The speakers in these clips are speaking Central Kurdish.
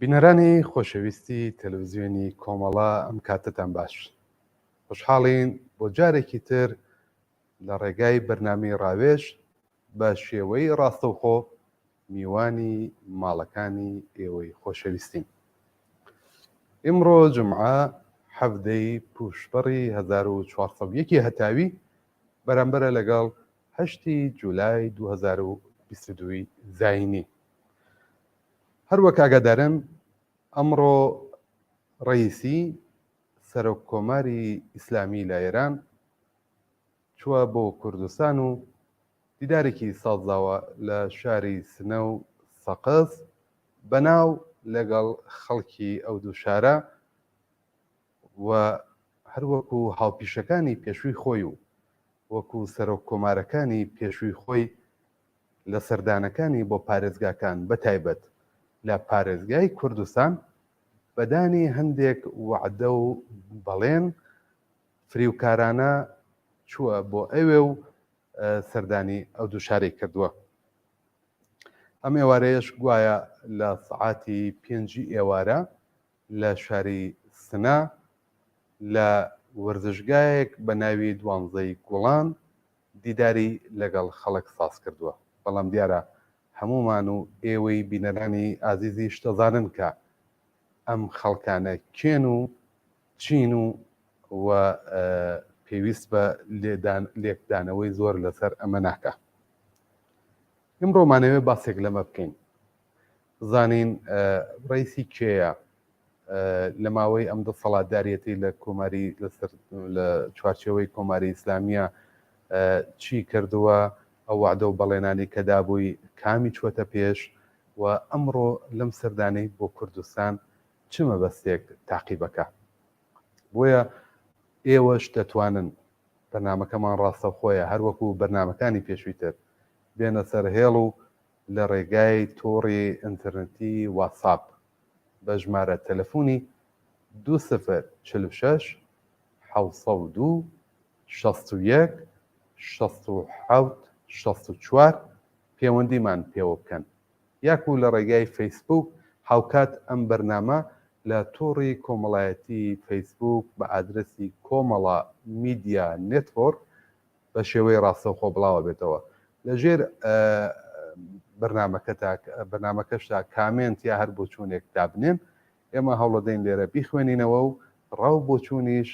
بینەرانی خۆشەویستی تەلەڤزیۆنی کۆمەڵە ئەم کاتەتان باش. خۆشحاڵین بۆ جارێکی تر لە ڕێگای بەرنامەی ڕاوێژ بە شێوەی ڕاستەوخۆ میوانی ماڵەکانی ئێوەی خۆشەویستین. ئیمڕۆ جومعە حەڤدەی پووشپەڕی 1401 هەتاوی بەرامبەرە لەگەڵ هەشتی جولای 2022 زایینی. هەروەک ئاگادارن ئەمڕۆ ڕەیسی سەرۆک کۆماری ئیسلامی لە ئێران چووە بۆ کوردستان و دیدارێکی سازداوە لە شاری سنە و سەقز بەناو لەگەڵ خەڵکی ئەو دوو شارە و هەروەکو هاوپیشەکانی پێشووی خۆی و وەکو سەرۆک کۆمارەکانی پێشووی خۆی لە سەردانەکانی بۆ پارێزگاکان بە تایبەت لە پارێزگای کوردستان بە دانی هەندێک وەعدە و بەڵێن فریوکارانە چووە بۆ ئەوێ و سەردانی ئەو دوو شارەی کردووە. ئەم ئێوارەیەش گوایە لە سەعاتی پێنجی ئێوارە لە شاری سنە لە وەرزشگایەک بە ناوی دوانزەی گوڵان دیداری لەگەڵ خەڵک ساز کردووە، بەڵام دیارە هەموومان و ئێوەی بینەرانی ئازیزیش دەزانن کە ئەم خەڵکانە کێن و چین و و پێویست بە لێدان لێکدانەوەی زۆر لەسەر ئەمە ناکا. ئیمڕۆ مانەوێ باسێک لەمە بکەین بزانین ڕەیسی کێیە لە ماوەی ئەم دەسەڵاتداریەتی لە کۆماری لەسەر لە چوارچێوەی کۆماری ئیسلامیە چی کردووە ئەو وعدە و بەڵێنانی کە دابووی کامی چوەتە پێش و ئەمڕۆ لەم سەردانەی بۆ کوردستان چ مەبەستێک تاقیبەکە بۆیە ئێوەش دەتوانن بەرنامەکەمان ڕاستەوخۆیە هەروەکو بەرنامەکانی پێشووی تر بێنە سەر هێڵ و لە ڕێگای تۆڕی ئینتەرنێتی واتساپ بە ژمارە تەلەفونی دوو سفر 46 702 61 67 64 پێوەندیمان پێوە بکەن یاکو لە ڕێگای فەیسبووک هاوکات ئەم بەرنامە لە تۆڕی کۆمەڵایەتی فەیسبووک بە ئادرەسی کۆمەڵە میدیا نێتۆرک بە شێوەی ڕاستەوخۆ بڵاوەبێتەوە لە ژێر بەرنامەکەتا بەرنامەکەشتا کامێنت یا هەر بۆچوونێک دابنێن ئێمە هەوڵەدەین لێرە بیخوێنینەوە و ڕاو بۆچوونیش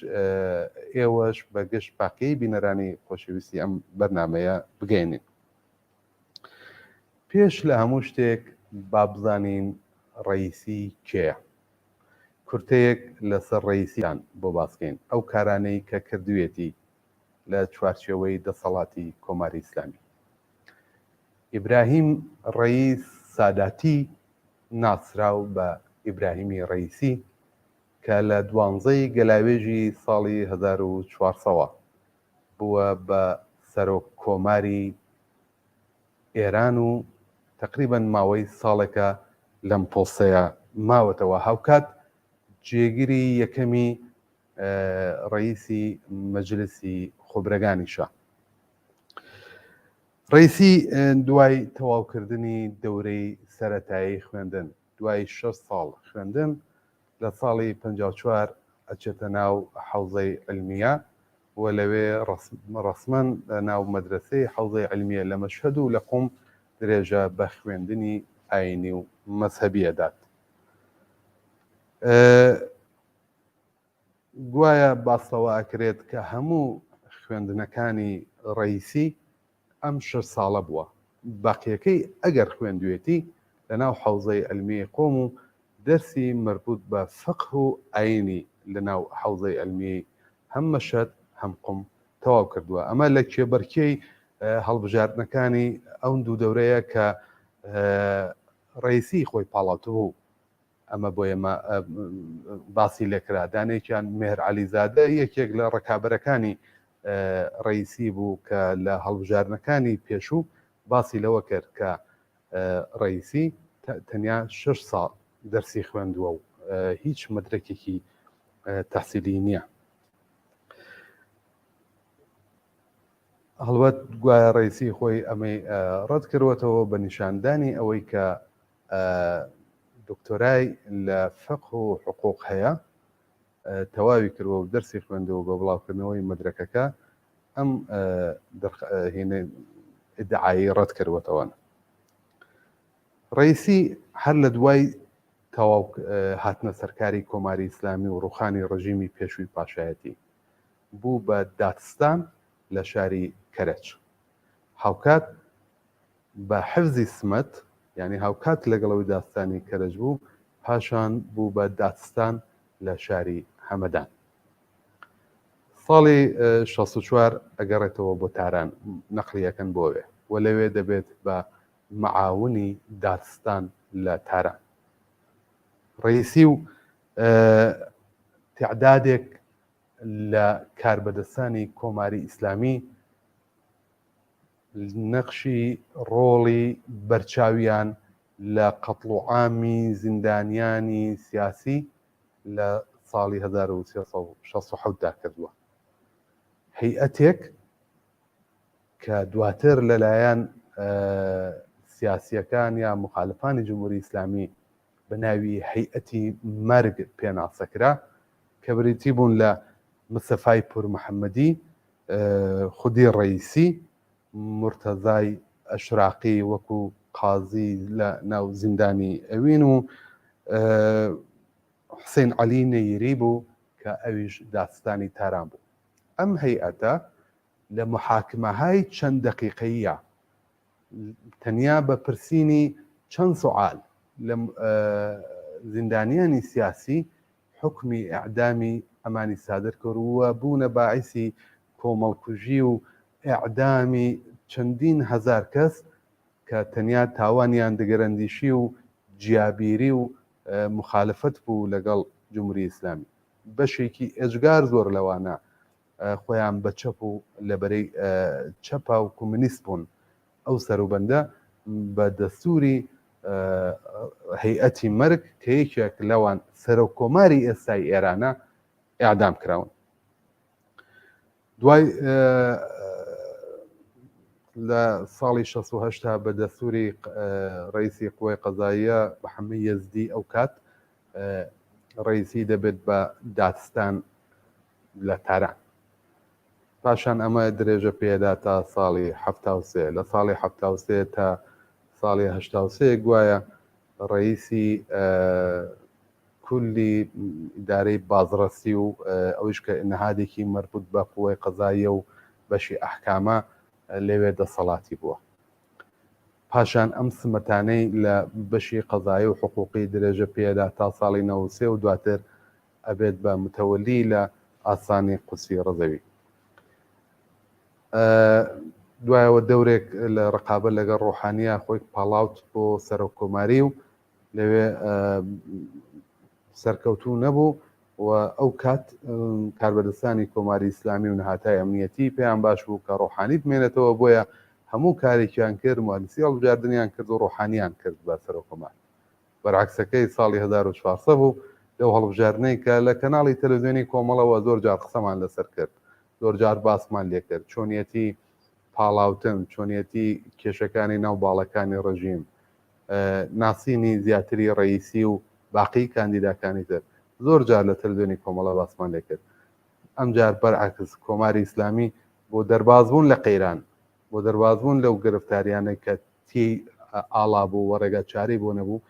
ئێوەش بە گشت باقی بینەرانی خۆشەویستی ئەم بەرنامەیە بگەێنین. پێش لە هەموو شتێک با بزانین ڕەیسی کێیە؟ کورتەیەک لەسەر ڕەیسیان بۆ باسکەین ئەو کارانەی کە کردوێتی لە چوارچێوەی دەسەڵاتی کۆماری ئیسلامی. ئیبراهیم ڕەیس ساداتی ناسراو بە ئیبراهیمی ڕەیسی کە لە دوانزەی گەلاوێژی ساڵی 1400ەوە بووە بە سەرۆک کۆماری ئێران و تەقریبەن ماوەی ساڵێکە لەم پۆستەیە ماوەتەوە هاوکات جێگری یەکەمی ڕەئیسی مەجلسی خوبرەگانیشە. ڕەئیسی دوای تەواوکردنی دەورەی سەرەتایی خوێندن دوای شەش ساڵ خوێندن لە ساڵی 54 ئەچێتە ناو حەوزەی عیلمیە و لەوێ ڕەسمەن لە ناو مەدرەسەی حەوزەی عیلمیە لە مەشهەد و لە قوم درێژە بە خوێندنی ئایینی و مەزهەبی ئەدات. گوایە باس لەوە ئەکرێت کە هەموو خوێندنەکانی ڕەیسی ئەم شەش ساڵە بووە، باقیەکەی ئەگەر خوێندوێتی لەناو حەوزەی عیلمیەی قۆم و دەرسی مەربوت بە فقه و ئاینی لەناو حەوزەی عیلمیەی هەم مەشهەد هەم قوم تەواو کردووە. ئەمە لە کێبەرکێی هەڵبژاردنەکانی ئەو دوو دەورەیە کە ڕەیسی خۆی پاڵاوتبوو. ئەمە بۆ ئێمە باسی لێکرا دانێکیان مێهر عەلیزادە یەکێک لە ڕکابەرەکانی ڕەیسی بوو کە لە هەڵبژاردنەکانی پێشوو باسی لەوە کرد کە ڕەیسی تەنیا شش ساڵ دەرسی خوێندووە و هیچ مەدرەکێکی تەحسیلی نییە. هەڵبەت گوایە ڕەیسی خۆی ئەمەی ڕەت کردوەتەوە بە نیشاندانی ئەوەی کە. دکتۆرای لە فقه و حقوق هەیە، تەواوی کردووە و دەرسی خوێندووە بە بڵاوکردنەوەی مەدرەکەکە ئەم هینە ئیدعایی ڕەت کردووەتەوە. ڕەیسی هەر لە دوای تەواو هاتنە سەرکاری کۆماری ئیسلامی و ڕوخانی ڕژیمی پێشووی پاشایەتی بوو بە دادستان لە شاری کەرەج. هاوکات بە حفزی سمەت، یانی هاوکات لەگەڵ ئەوەی دادستانی کەرەج بوو، پاشان بوو بە دادستان لە شاری هەمەدان. ساڵی 64 ئەگەڕێتەوە بۆ تاران، نەقلی ئەکەن بۆ ئەوێ و لەوێ دەبێت بە معاونی دادستان لە تاران. ڕەیسی و تیعدادێک لە کاربەدەستانی کۆماری ئیسلامی نەخشی ڕۆڵی بەرچاویان لە قەتڵوعامی زیندانیانی سیاسی لە ساڵی 1367 دا کردووە. هەیئەتێک کە دواتر لەلایەن سیاسییەکان یا موخالفانی جمهوری ئیسلامی بە ناوی هەیئەتی مەرگ پێناسە کرا، کە بریتی بوون لە مستەفای پوورمحەممەدی، خودی ڕەیسی، مورتەزای ئەشراقی وەکوو قازی لە ناو زیندانی ئەوین و حوسێن عەلی نەیری بوو کە ئەویش دادستانی تاران بوو. ئەم هەیئەتە لە موحاکمەهای چەند دەقیقەییا تەنیا بە پرسینی چەند سوعال لە زیندانیانی سیاسی حوکمی ئێعدامی ئەمانی سادر کرد و بوونە باعیسی کۆمەڵکوژی و ئێعدامی چەندین هەزار کەس کە تەنیا تاوانیان دگرەندیشی و جیابیری و موخالفەت بوو لەگەڵ جمهوری ئیسلامی. بەشێکی ئێجگار زۆر لەوانە خۆیان بە چەپ و لە بەرەی چەپا و کومنیست بوون. ئەو سەروبەندە بە دەستووری هەیئەتی مەرگ کە یەکێک لەوان سەرۆک کۆماری ئێستای ئێرانە ئێعدام کراون. دوای لە ساڵی 68 بە دەستوری ڕئیسی قوەی قەزاییە محەممەد یەزدی ئەو کات ڕئیسی دەبێت بە دادستان لە تاران. پاشان ئەمە درێژە پێدا تا ساڵی 73. لە ساڵی 73 تا ساڵی 83 گوایە ڕئیسی کولی ئیدارەی بازڕەسی و ئەویش کە نەهادێکی مەربوت بە قوەی قەزاییە و بەشی ئەحکامە لەوێ دەسەڵاتی بووە. پاشان ئەم سمەتانەی لە بەشی قەزایی و حقوقی درێژە پێدا تا ساڵی 93 و دواتر ئەبێت بە متەوەلی لە ئاسانی قودسی ڕەزەوی. دوایەوە دەورێک لە ڕقابە لەگەڵ ڕۆحانیە خۆی پاڵاوت بۆ سەرۆک کۆماری و لەوێ سەرکەوتوو نەبوو و ئەو کات کاربەدەستانی کۆماری ئیسلامی و نەهاتای ئەمنیەتی پێیان باش بوو کە ڕۆحانی بمێنێتەوە بۆیە هەموو کارێکیان کرد مهندسی هەڵبژاردنیان کرد و ڕۆحانیان کرد بە سەرۆکۆمار. بەرعەکسەکەی ساڵی 1400 بوو لەو هەڵبژاردنەی کە لە کەناڵی تەلەڤزیۆنی کۆمەڵەوە زۆر جار قسەمان لەسەر کرد زۆر جار باسمان لێ کرد چۆنیەتی پاڵاوتن چۆنیەتی کێشەکانی ناو باڵەکانی ڕژیم ناسینی زیاتری ڕەئیسی و باقی کاندیداکانی تر زۆر جار لە تەلەڤزیۆنی کۆمەڵە باسمان لێ کرد ئەمجار بەرعەکس کۆماری ئیسلامی بۆ دەربازبوون لە قەیران بۆ دەربازبوون لەو گرفتاریانەی کە تێی ئاڵا بوو و ڕێگا چارەی بۆ نەبوو،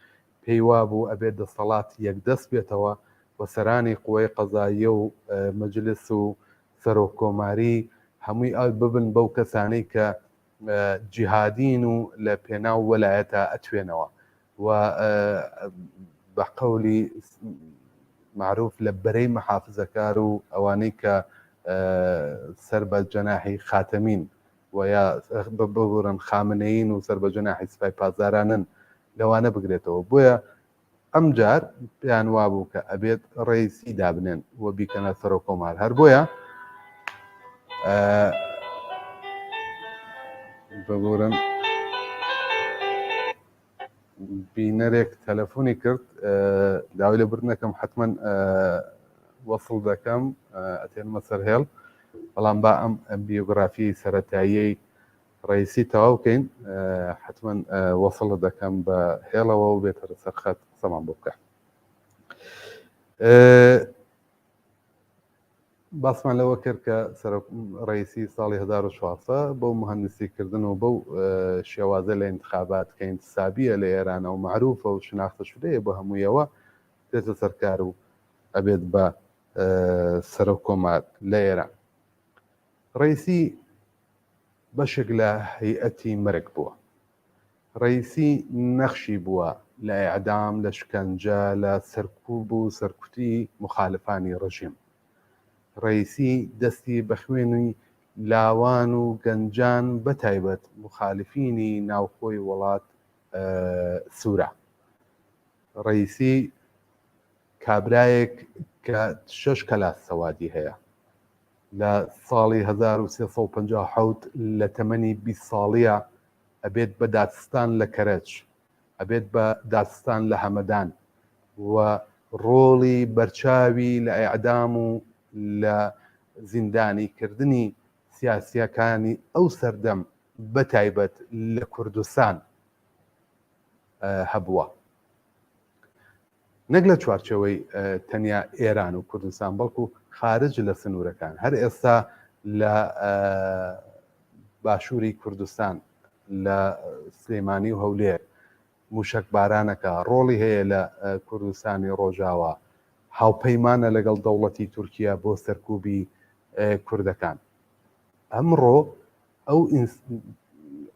پێی وابوو ئەبێت دەسەڵات یەکدەست بێتەوە و سەرانی قوەی قەزاییە و مەجلس و سەرۆک کۆماری هەمووی ببن بەو کەسانەی کە جیهادین و لە پێناو وەلایەتا ئەتوێنەوە و بە قەولی مەعروف لە بەرەی مەحافزەکار و ئەوانەی کە سەر بە جەناحی خاتەمین و یا ببورن خامنەیین و سەر بە جەناحی سپای پاسدارانن لەوانە بگرێتەوە بۆیە ئەم جار پێیان وابوو کە ئەبێت ڕەیسی دابنێن و بیکەنە سەرۆک کۆمار هەر بۆیە ببورن بینەرێک تەلەفۆنی کرد داوای لێ بردنەکەم حتمما وەسڵ دەکەم ئەتێنمە سەر هێڵ بەڵام با ئەم بیۆگرافی سەتاییەی ڕئیسی تەواو بکەین حتمما وەسڵ دەکەم بە هێڵەوە و بێتە سەر خەت قسەمان. قسەمان بۆ بکە. باسمان لەوە کرد کە سەرۆک ڕەئیسی ساڵی 1400 بەو مهندسیکردن و بەو شێوازە لە ئینتخابات کە ئینتسابیە لە ئێرانە و مەعروفە و شناختە شدەیە بۆ هەموویەوە دێتە سەرکار و ئەبێت بە سەرۆک کۆمار لە ئێران. ڕەئیسی بەشێک لە هەیئەتی مەرگ بووە. ڕەئیسی نەخشی بووە لە ئێعدام، لە شکەنجە، لە سەرکوب و سەرکوتی موخالفانی ڕژیم. ڕەئیسی دەستی بە خوێنی لاوان و گەنجان بە تایبەت موخالفینی ناوخۆی وڵات سوورە. ڕەئیسی کابرایەک کە شەش کەلاس سەوادی هەیە. لە ساڵی 1357 لە تەمەنی 20 ساڵیە ئەبێت بە دادستان لە کەرەج، ئەبێت بە دادستان لە هەمەدان و ڕۆڵی بەرچاوی لە ئیعدام و لە زیندانی کردنی سیاسیەکانی ئەو سەردەم بە تایبەت لە کوردستان هەبووە. نەک لە چوارچێوەی تەنیا ئێران و کوردستان بەڵکو خارج لە سنوورەکان هەر ئێستا لە باشووری کوردستان لە سلێمانی و هەولێر موشک بارانەکە ڕۆڵی هەیە لە کوردستانی ڕۆژاوا هاوپەیمانە لەگەڵ دەوڵەتی تورکیا بۆ سەرکوبی کوردەکان ئەمڕۆ ئەو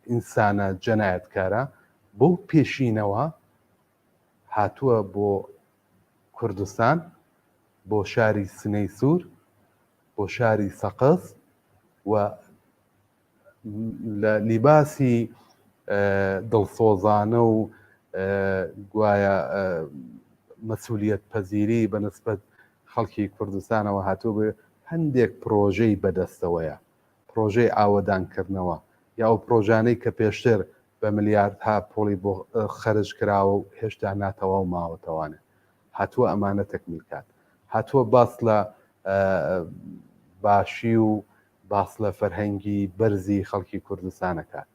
ئینسانە جەنایەتکارە بەو پێشینەوە هاتووە بۆ کوردستان، بۆ شاری سنەی سوور، بۆ شاری سەقز و لە لیباسی دڵسۆزانە و گوایە مەسولیەت پەزیری بە نسبەت خەڵکی کوردستانەوە هاتووە بێ هەندێک پرۆژەی بەدەستەوەیە پرۆژەی ئاوەدانکردنەوە یا ئەو پرۆژانەی کە پێشتر بە ملیاردها پوڵی بۆ خەرج کراوە و هێشتا ناتەواو ماوەتەوانێ هاتووە ئەمانە تەکمیل کات هاتووە باس لە باشی و باس لە فەرهەنگی بەرزی خەڵکی کوردستانەکات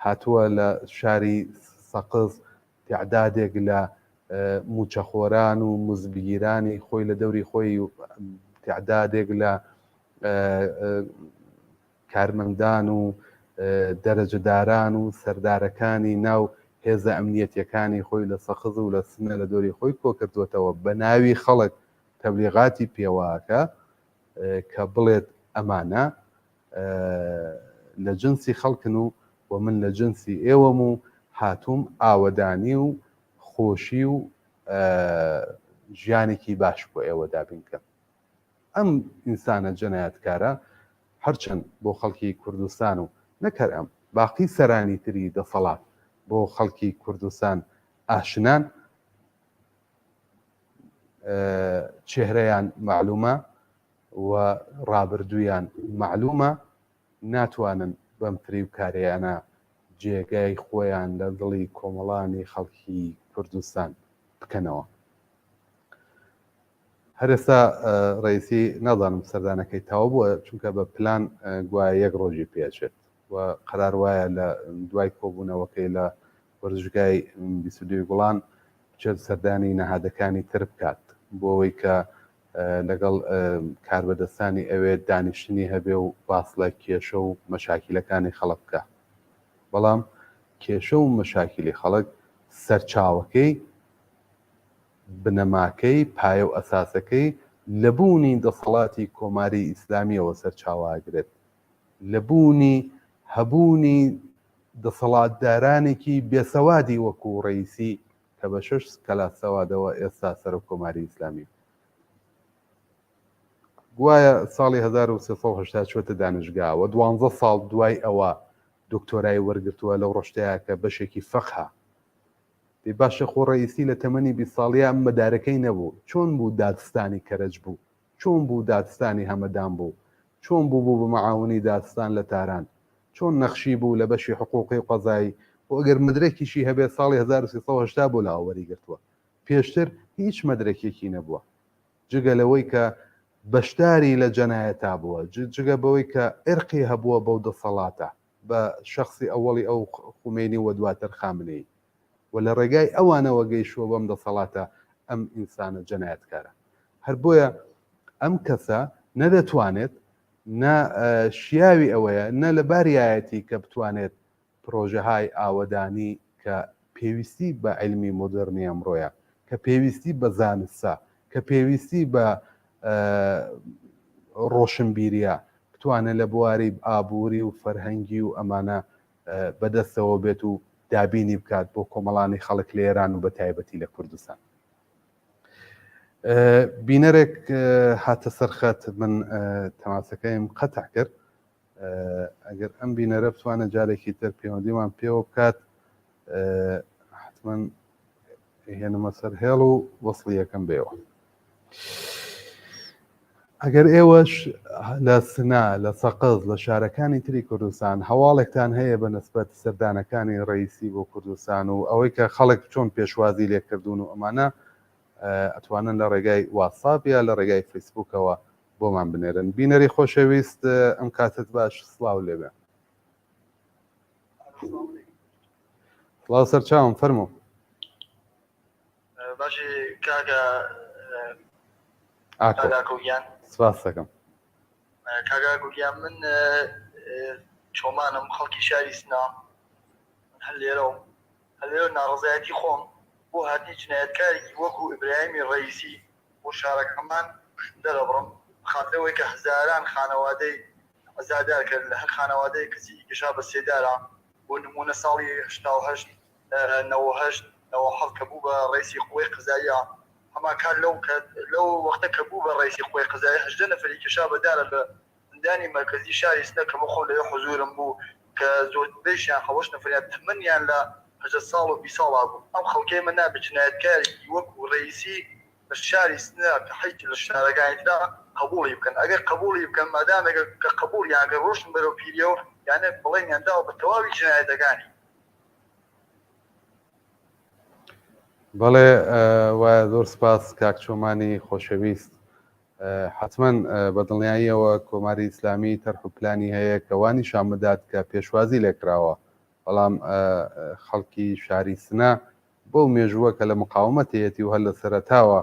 هاتووە لە شاری سەقز تعدادێک لە موچەخۆران و مزبگیرانی خۆی لە دەوری خۆی تعدادێک لە کارمەندان و دەرەجەداران و سەردارەکانی ناو هێزە ئەمنیەتیەکانی خۆی لە سەقز و لە سنە لە دۆری خۆی کۆکردووەتەوە بە ناوی خەڵک تەبلیغاتی پێواکە کە بڵێت ئەمانە لە جنسی خەڵکن و و من لە جنسی ئێوەم و هاتووم ئاوەدانی و خۆشی و ژیانێکی باش بۆ ئێوە دابین کەم. ئەم ئینسانە جەنایەتکارە هەرچەند بۆ خەڵکی کوردستان و نەک هەر ئەم، باقی سەرانی تری دەسەڵات بۆ خەڵکی کوردستان ئاشنان، چێهرەیان مەعلومە و ڕابردوویان مەعلومە، ناتوانن بەم فریوکاریانە جێگای خۆیان لە دڵی کۆمەڵانی خەڵکی کوردستان بکەنەوە. هەر ئێستا ڕەئیسی نازانم سەردانەکەی تەواو بووە چونکە بە پلان گوایە یەک ڕۆژی پێچێت و قەرار وایە لە دوای کۆبوونەوەکەی لە وەرزشگای 22 گوڵان بچێت سەردانی نەهادەکانی تر بکات بۆ ئەوەی کە لەگەڵ کاربەدەستانی ئەوێ دانیشتنی هەبێ و باس لە کێشە و مەشاکیلەکانی خەڵک بکە بەڵام کێشە و مەشاکیلی خەڵک سەرچاوەکەی بنەماکەی، پایە و ئەساسەکەی لە بوونی دەسەڵاتی کۆماری ئیسلامییەوە سەرچاوە ئەگرێت، لە بوونی هەبوونی دەسەڵاتدارانێکی بێسەوادی وەکوو ڕەئیسی کە بە شەش کەلاس سەوادەوە ئێستا سەرۆک کۆماری ئیسلامییە. گوایە ساڵی 1380 چووەتە دانشگا و دوانزە ساڵ دوای ئەوە دکتۆرای وەرگرتووە لەو ڕشتەیە کە بەشێکی فەقهە. دەی باشە خۆ ڕەئیسی لە تەمەنی 20 ساڵیا مەدارەکەی نەبوو چۆن بوو دادستانی کەرەج بوو چۆن بوو دادستانی هەمەدان بوو چۆن بوو بوو بە معاونی دادستان لە تاران چۆن نەخشی بوو لە بەشی حقوقی و قەزایی خۆ ئەگەر مەدرەکیشی هەبێت ساڵی 1380 بۆ لاوە وەریگرتووە پێشتر هیچ مەدرەکێکی نەبووە جگە لەوەی کە بەشداری لە جەنایەتا بووە جگە بەوەی کە ئرقی هەبووە بەو دەسەڵاتە بە شەخسی ئەوەڵی ئەو خومەینی و دواتر خامنەیی. و لە ڕێگای ئەوانەوە گەیشتووە بەم دەسەڵاتە ئەم ئینسانە جەنایەتکارە. هەر بۆیە ئەم کەسە نە دەتوانێت نە شیاوی ئەوەیە نە لە باریایەتی کە بتوانێت پرۆژەهای ئاوەدانی کە پێویستی بە عیلمی مۆدێڕنی ئەمڕۆیە، کە پێویستی بە زانستە، کە پێویستی بە ڕۆشنبیرییە، بتوانێت لە بواری ئابووری و فەرهەنگی و ئەمانە بەدەستەوە بێت و دابینی بکات بۆ کۆمەڵانی خەڵک لە ئێران و بە تایبەتی لە کوردستان. بینەرێک هاتە سەر خەت من تەماسەکەیم قەتع کرد ئەگەر ئەم بینەرە بتوانێت جارێکی تر پەیوەندیمان پێوە بکات حتمما هێنمە سەر هێڵ و وەصلی یەکەم بێەوە ئەگەر ئێوەش لە سنا لە سەقز لە شارەکانی تری کوردستان هەواڵێکتان هەیە بە نسبەت سەردانەکانی ڕئیسی بۆ کوردستان و ئەوەی کە خەڵک چۆن پێشوازی لێکردوون و ئەمانە ئەتوانن لە ڕێگای واتساپ یا لە ڕێگای فەیسبوکەوە بۆمان بنێرن. بینەری خۆشەویست ئەم کاتت باش سڵاو لێبێ. سڵاو سەرچاوم فەرموو. باشی کاکە ئاکۆ گیان سپاس دەکەم. کاکە ئاکۆ گیان من چۆمانم خەڵکی شاری سنە هەر لێرەوم هەر لێرە ناڕەزایەتی خۆم بۆ هاتنی جنایەتکارێکی وەکو ئیبراهیمی ڕەئیسی بۆ شارەکەمان دەرەبڕم بەخاتری ئەوەی کە هەزاران خانەوادەی عەزادار کرد لە هەر خانەوادەیەک کەسێکی کێشا بە سێدارە بۆ نموونە ساڵی 88 98 97 کە بوو بە ڕەئیسی قوەی قەزاییە هەمان کات لەو لەو وەختە کە بوو بە ڕەئیسی قوەی قەزاییە 18 نەفەری کێشا بە دارە لە زیندانی مەرکەزی شاری سنە کە من خۆم لەوێ حوزوورم بوو کە زۆربەیشیان حەوەشت نەفەریان تەمەنیان لە 18 ساڵ و 20 ساڵا بوو. ئەم خەڵکەی ئێمە نابێ جنایەتکارێکی وەکوو ڕەئیسی لە شاری سنە کە حەیچ لە شارەکانی ترا قەبووڵی بکەن. ئەگەر قەبووڵی بکەن مادامێک کە قەبووڵیان کرد ڕۆشتن بەرەو پیریە و یانێ بەڵێنیان داوە بە تەواوی جنایەتەکانی. بەڵێ وایە زۆر سپاس کاک چۆمانی خۆشەویست. حەتمەن بە دڵنیاییەوە کۆماری ئیسلامی تەرح و پلانی هەیە کە وا نیشان بدات کە پێشوازی لێکراوە، بەڵام خەڵکی شاری سنە بەو مێژووە کە لە مقاومەتەیەتی و هەر لە سەرەتاوە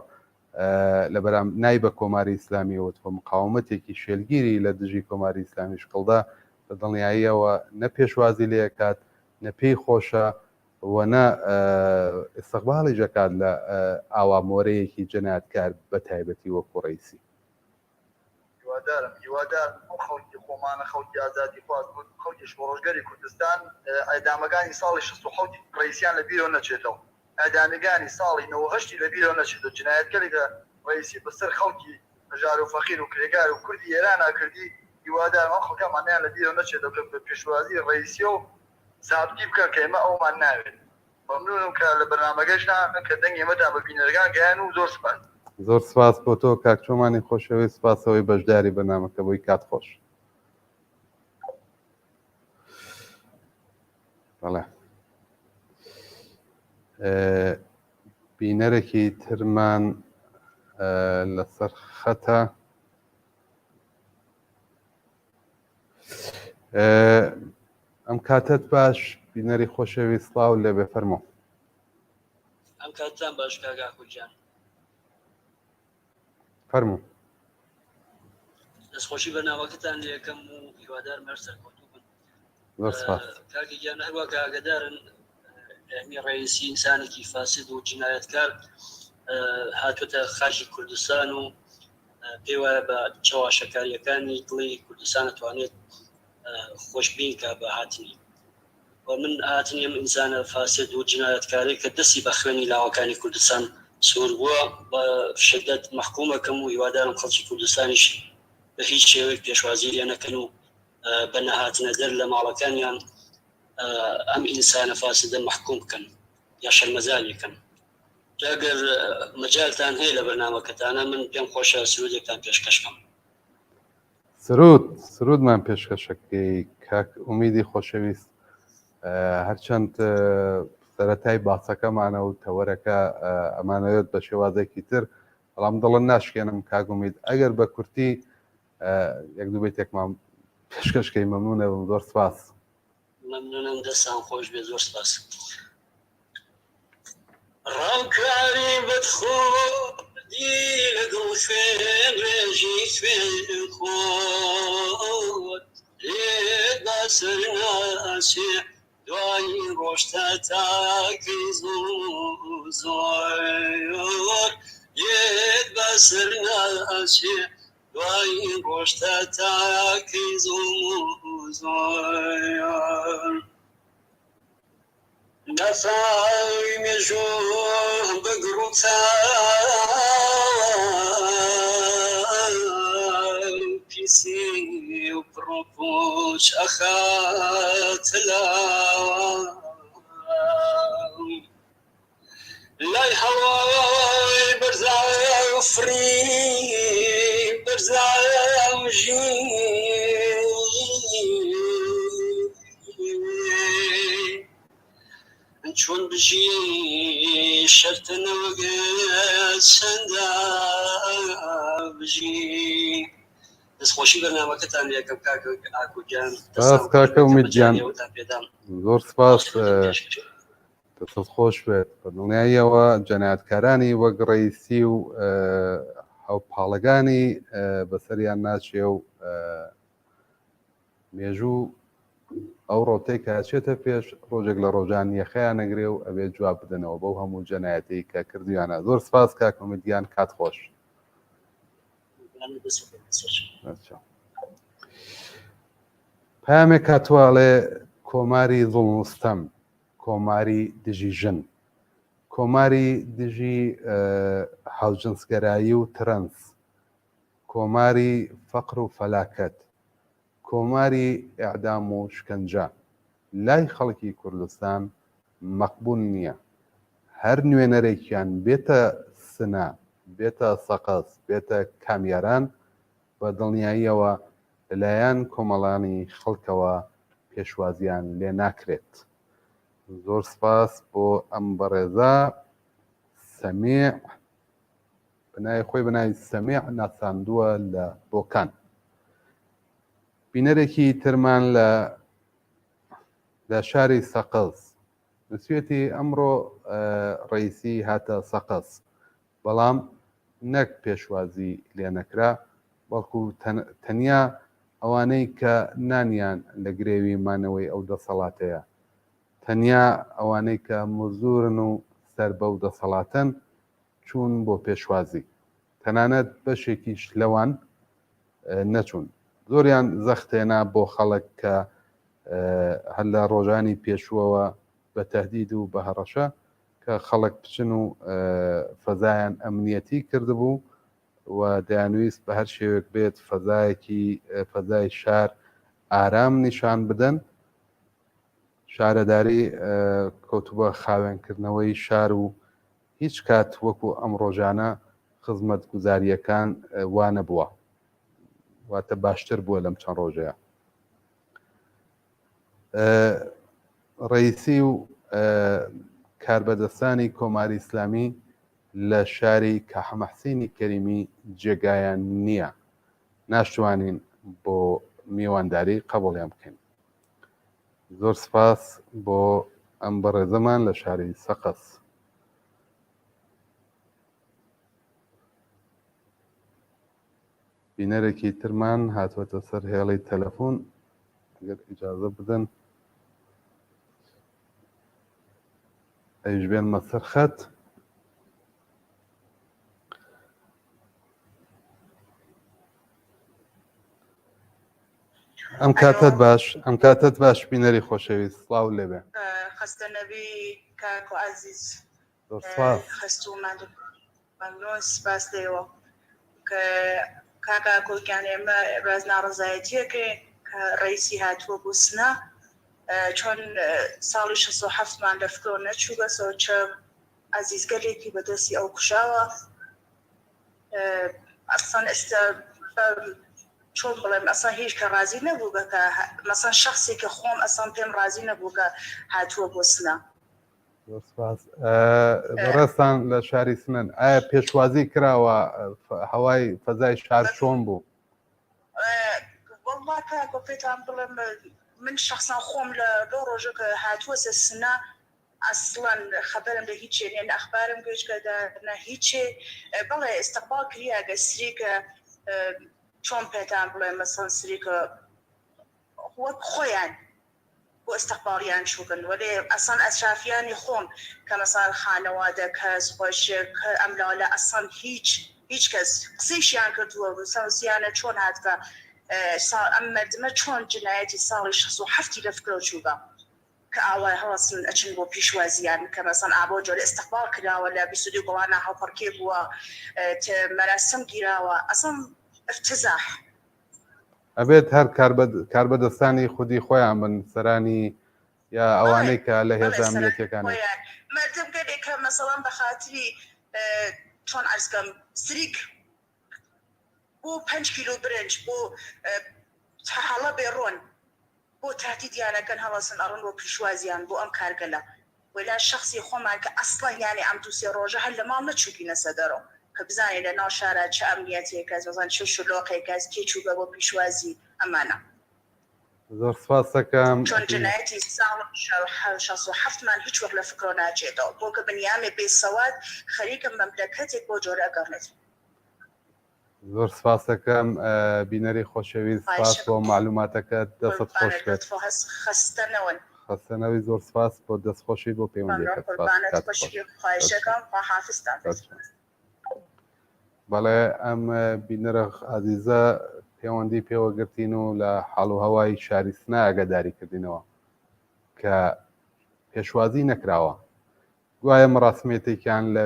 لە بەرام نای بە کۆماری ئیسلامی وتوە مقاومەتێکی شێلگیری لە دژی کۆماری ئیسلامی شکڵدا بە دڵنیاییەوە نە پێشوازی لێکات نە پێی خۆشە و نە ئیستقباڵیش ئەکات لە ئاوا مۆرەیەکی جەنایەتکار بە تایبەتی وەکو ڕەیسی. هیوادارم هیوادارم ئەو خەڵکی خۆمانە خەڵکی ئازادیخواز خەڵکی شۆڕشگەری کوردستان ئیعدامەکانی ساڵی 67 ڕەیسیان لە بیرەوە نەچێتەوە ئیعدامەکانی ساڵی 98 لە بیرەوە نەچێتەوە جنایەتکەلێک کە ڕەیسی بەسەر خەڵکی هەژار و فەقیر و کرێکار و کوردی ئێرانا کردی هیوادارم ئەو خەڵکەمانیان لە بیرەوە نەچێتەوە کە بە پێشوازی ڕەیسیەوە سابتی بکەن کە ئێمە ئەومان ناوێت. مەمنونم کە لە بەرنامەکەشتان کە دەنگی ئێمەتان بە بینەرەکان گەیان و زۆر سوپاس. زۆر سپاس بۆ تۆ کاک چۆمانی خۆشەویست سپاس ئەوەی بەشداری بەرنامەکە بووی کات خۆش. بەڵێ بینەرێکی ترمان لەسەر خەتە. ئەم کاتەت باش بینەری خۆشەویست سڵاو لێبێ فەرموو. ئەم کاتتان باش کاک ئاکۆ گیان. فەرموو. دەستخۆشی بەرنامەکەتان لێکەم و هیوادارم هەر سەرکەوتوو بن. زۆر سپاس. کاکە گیان هەروە کە ئاگادارن ئەمی ڕئیسی ئینسانێکی فاسد و جینایەتکار هاتووەتە خاکی کوردستان و پێی وایە بە چەواشەکارییەکانی دڵی کوردستان ئەتوانێت خۆشبین کا بە هاتنی و من هاتنی ئەم ئینسانە فاسد و جنایەتکارەی کە دەستی بە خوێنی لاوەکانی کوردستان سوور بووە بە شدەت مەحکوومەکەم و هیوادارم خەڵکی کوردستانیش بە هیچ شێوەیەک پێشوازی لێ نەکەن و بە نەهاتنە دەر لە ماڵەکانیان ئەم ئینسانە فاسدە مەحکووم بکەن یا شەرمەزاری بکەن. جا گەر مەجالتان هەیە لە بەرنامەکەتانا من پێم خۆشە سرودێکتان پێشکەش کەم. سرود سرودمان پێشکەشەکەی کاک ئومیدی خۆشەویست هەرچەند سەرەتای باسەکەمانە و تەوەرەکە ئەمانەوێت بە شێوازێکی تر بەڵام دڵن ناشکێنم کاک ئومید ئەگەر بە کورتی یەک دوو بەیتێکمان پێشکەشکەی مەمنونە بم زۆر سپاس. مەمنونم دەستان خۆش بێ زۆر سپاس. ڕاوکاری بەدخۆردی لەگەڵ خوێن ڕێژی خوێن خۆت لێت بەسەر ناچێ دوایی ڕۆژتە تاکەی زوو زۆر لێت بەسەر ناچێ دوایی ڕۆژتە تاکەی زوو زۆر. نەفاوی مێژوو بە گڕ و تاو پیسی و پڕوپووچ ئەخاتە لاوە. لای هەوای بەرزاو فڕی بەرزاو ژی. چۆن بژی شەرتە نەوەگە چەندە بژی. دەستخۆشی بەرنامەکەتان لێکەم کاک ئاکۆ گیان. سپاس دەستان خۆش کاکە بێت کە ئومید گیان مەجالی ئەوەتان پێدام. زۆر سپاس دەستت خۆش بێت بە دڵنیاییەوە جەنایەتکارانی وەک ڕەیسی و هاوپاڵەکانی بەسەریان ناچێ و مێژوو ئەو ڕەوتەی کە ئەچێتە پێش ڕۆژێک لە ڕۆژان یەخەیان ئەگرێ و ئەبێ جواب بدەنەوە بەو هەموو جەنایەتەی کە کردویانە. زۆر سپاس کاک ئومید گیان کات خۆش. پامێک هاتووە ئەڵێ کۆماری زوڵم و ستەم، کۆماری دژی ژن، کۆماری دژی هاوجنسگەرایی و ترەنس، کۆماری فەقر و فەلاکەت، کۆماری ئیعدام و شکەنجە لای خەڵکی کوردستان مەقبول نییە. هەر نوێنەرێکیان بێتە سنە، بێتە سەقز، بێتە کامیاران، بە دڵنیاییەوە لە لایەن کۆمەڵانی خەڵکەوە پێشوازییان لێ ناکرێت. زۆر سپاس بۆ ئەم بەڕێزە سەمیع. بە ناوی خۆی بە ناوی سەمیع ناساندووە لە بۆکان. بینەرێکی ترمان لە لە شاری سەقز نووسویەتی ئەمڕۆ ڕەئیسی هاتە سەقز بەڵام نەک پێشوازی لێ نەکرا بەڵکو تەنیا ئەوانەی کە نانیان لە گرێوی مانەوەی ئەو دەسەڵاتەیە تەنیا ئەوانەی کە مزدورن و سەر بەو دەسەڵاتەن چوون بۆ پێشوازی، تەنانەت بەشێکیش لەوان نەچوون، زۆریان زەخت هێنا بۆ خەڵک کە هەر لە ڕۆژانی پێشووەوە بە تەهدید و بە هەڕەشە کە خەڵک بچن و فەزایان ئەمنیەتی کردبوو و دەیانویست بە هەر شێوێک بێت فەزایەکی فەزای شار ئارام نیشان بدەن. شارەداری کەوتبووە خاوێنکردنەوەی شار و هیچ کات وەکو ئەم ڕۆژانە خزمەتگوزارییەکان وا نەبووە، واتە باشتر بووە لەم چەند ڕۆژەیە. ڕەیسی و کاربەدەستانی کۆماری ئیسلامی لە شاری کاحەمەحسینی کەریمی جێگایان نییە، ناشتوانین بۆ میوانداری قەبوڵیان بکەین. زۆر سپاس بۆ ئەم بەڕێزەمان لە شاری سەقز. بینەرێکی ترمان هاتووەتە سەر هێڵی تەلەفۆن ئەگەر ئیجازە بدەن ئەویش بێنمە سەر خەت. ئەم کاتەت باش ئەم کاتەت باش بینەری خۆشەویست سڵاو لێبێ. خەستە نەبی کاک عەزیز زۆر سپاس. خەست و ماندوو مەمنون سپاس لێوە کە کاک ئاکۆ گیان ئێمە باس ناڕەزایەتیەکەین کە ڕەئیسی هاتووە بۆ سنە چۆن ساڵی 67 مان لە فکرۆ نەچوو بەسەوە چە عەزیز گەلێکی بەدەستی ئەو کوژاوە ئەسڵەن ئێستا چۆن بڵێم ئەسڵەن هیچ کە ڕازی نەبوو بە کە مەسەن شخصی کە خۆم ئەسڵەن پێم ڕازی نەبوو کە هاتووە بۆ سنە. زۆر سپاس. بەڕێزتان لە شاری سنەن ئایا پێشوازی کراوە هەوای فەزای شار چۆن بوو؟ وەڵڵا کاکە پێتان بڵێم من شخصا خۆم لە لەو ڕۆژە کە هاتووە سە سنە. ئەسڵەن خەبەرم لە هیچێ نیە نە ئەخبارم گوێچکەدا نە هیچێ بەڵێ ئستقباڵ کریاگە سریکە چۆن پێتان بڵێم مەسەڵەن سریکە وەک خۆیان بۆ ئستقباڵیان چووگن وەلێ ئەسڵەن ئەترافیانی خۆم کە مەسەڵەن خانەوادە کەس خوەشک ئەم لاولا ئەسڵەن هیچ هیچ کەس قسەیشیان کردووە وسیانە چۆن هاتگە ساڵ ئەم مەردمە چۆن جنایەتی ساڵی 67 ی لە فکرەو چووگە کە ئاوا هەڵەسن ئەچن بۆ پیشوازیان کە مەسەڵەن ئا بەو جۆرە ئستقباڵ کراوە لە 22 گوڵانا هەڵپەڕکێ بووە مەراسم گیراوە ئەسڵەن افتضاح. ئەبێت هەر کاربەدەستانی خودی خۆیان بن سەرانی یا ئەوانەی کە لە هێزە ئەمنیەتیەکانن. مەردم گەلێک کە مەسەڵەن بە خاتری چۆن عەرز کەم سریک بۆ پەنج کیلۆ برنج بۆ هەڵە بێ ڕۆن بۆ تەهدیدیان ئەکەن هەڵەسن ئەڕۆن بۆ پیشوازیان بۆ ئەم کارگەلە وەلا شەخسی خۆمان کە ئەسڵەن یانی ئەم دوو سێ ڕۆژە هەر لە ماڵ نەچووبینەسە دەرۆ کە بزانین لە ناو شارا چ ئەمنیەتێک هەس مەسەڵەن چ شلۆقێک هەس کێ چووگە بۆ پیشوازی ئەمانە. زۆر سپاس دەکەم. چۆن جنایەتی ساڵ 67 مان هیچ وەک لە فکرۆ ناچێتەوە بۆ کە بنیامێ بێ سەواد خەریکە مەملەکەتێک بەو جۆرە ئەگەڕنێت. زۆر سپاس دەکەم بینەری خۆشەویست سپاس بۆ مەعلوماتەکەت دەستت خۆش بێت. خەستە نەون. خەستە نەوی زۆر سپاس بۆ دەست خۆشی بۆ پەیوەندیەکەت سپاس کاتت خۆش. خواهشەکەم خواحافزتان بێت. بەڵێ ئەم بینەرە ئازیزە پەیوەندی پێوە گرتین و لە حاڵ و هەوای شاری سنە ئاگاداری کردینەوە کە پێشوازی نەکراوە گوایە مەراسمێتێکیان لە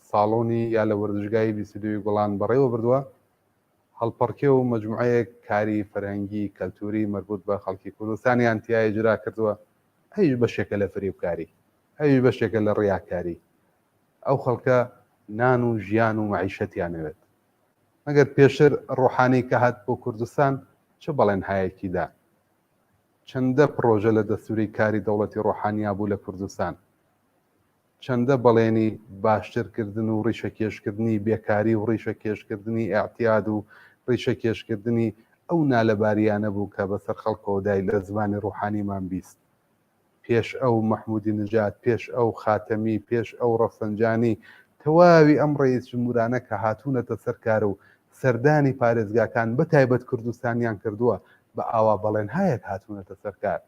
ساڵۆنی یا لە وەرزشگای 22 گوڵان بەڕێوە بردووە، هەڵپەڕکێ و مەجموعەیەک کاری فەرهەنگی کەلتووری مەربوت بە خەڵکی کوردستانیان تیا ئیجرا کردووە، ئەویش بەشێکە لە فریوکاری، ئەویش بەشێکە لە ڕیاکاری. ئەو خەڵکە نان و ژیان و مەعیشەتیان ئەوێت. مەگەر پێشتر ڕۆحانی کە هات بۆ کوردستان چ بەڵێنهایەکی دا؟ چەندە پڕۆژە لە دەستوری کاری دەوڵەتی ڕۆحانیا بوو لە کوردستان؟ چەندە بەڵێنی باشتر کردن و ڕیشەکێشکردنی بێکاری و ڕیشەکێشکردنی ئیعتیاد و ڕیشەکێشکردنی ئەو نالەبارییانە بوو کە بەسەر خەڵکەوە دای لە زمانی ڕوحانیمان 20 پێش ئەو مەحمودی نژاد، پێش ئەو خاتەمی، پێش ئەو ڕەفسەنجانی، تەواوی ئەم ڕەئیس جمهورانە کە هاتوونەتە سەر کار و سەردانی پارێزگاکان بە تایبەت کوردستانیان کردووە بە ئاوا بەڵێنهایەک هاتوونەتە سەر کار،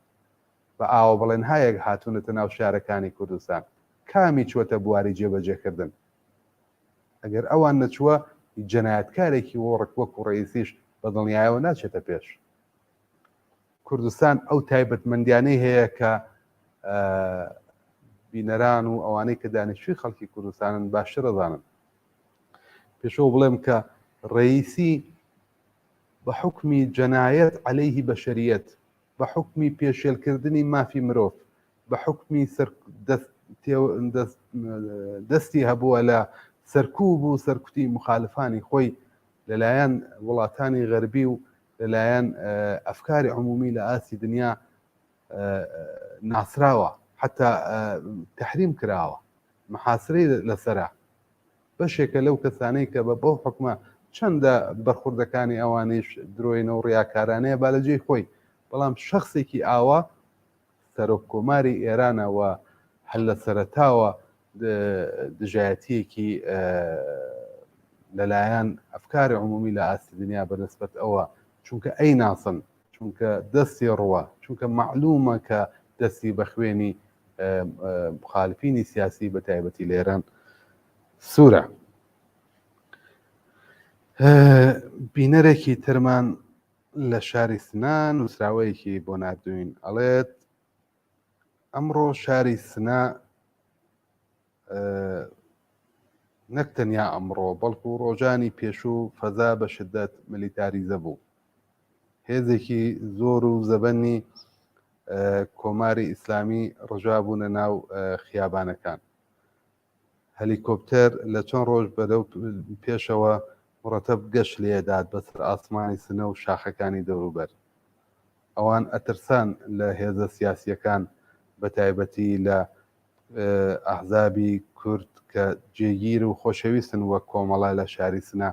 بە ئاوا بەڵێنهایەک هاتوونەتە ناو شارەکانی کوردستان، کامی چووەتە بواری جێبەجێکردن؟ ئەگەر ئەوان نەچووە جەنایەتکارێکی وۆڕک وەکوو ڕەئیسیش بە دڵنیایەوە ناچێتە پێش. کوردستان ئەو تایبەتمەندیانەی هەیە کە بینەران و ئەوانەی کە دانیشتوی خەڵکی کوردستانن باشتر ئەزانن. پێشەوە بڵێم کە ڕەئیسی بە حوکمی جەنایەت عەلەیهی بەشەریەت، بە حوکمی پێشێلکردنی مافی مرۆڤ، بە حوکمی دەستی هەبووە لە سەرکوب و سەرکوتی موخالفانی خۆی لەلایەن وڵاتانی غەربی و لەلایەن ئەفکاری عمومی لە ئاستی دنیا ناسراوە حتا تحریم کراوە محاسرەی لەسرە بەشێکە لەو کەسانەی کە بە بەو حکومە چەندە بەرخوردەکانی ئەوانیش درۆینە و ڕیاکارانەیە با لە جێی خۆی بەڵام شخصێکی ئاوا سەرۆک کۆماری ئێرانە و هەر لە سەرەتاوە دژایەتیەکی لەلایەن ئەفکاری عمومی لە ئاستی دنیا بە نسبەت ئەوە چونکە ئەی ناسن چونکە دەستی ڕوە چونکە معلومە کە دەستی بە خوێنی مخالفینی سیاسی بە تایبەتی لە ئێران سوورە. بینەرێکی ترمان لە شاری سنە نووسراوەیەکی بۆ ناردووین ئەڵێت ئەمڕۆ شاری سنە نەک تەنیا ئەمڕۆ بەڵکو ڕۆژانی پێشوو فەزا بە شدەت ملیتاریزە بوو هێزێکی زۆر و زەبەنی کۆماری ئیسلامی ڕژابوونە ناو خیابانەکان هەلیکۆپتەر لە چەند ڕۆژ بەرەو پێشەوە مڕەتەب گەشت لێدات بەسەر ئاسمانی سنە و شاخەکانی دەوروبەر. ئەوان ئەترسان لە هێزە سیاسییەکان بە تایبەتی لە ئەحزابی کورد کە جێگیر و خۆشەویستن وەک کۆمەڵە لە شاری سنە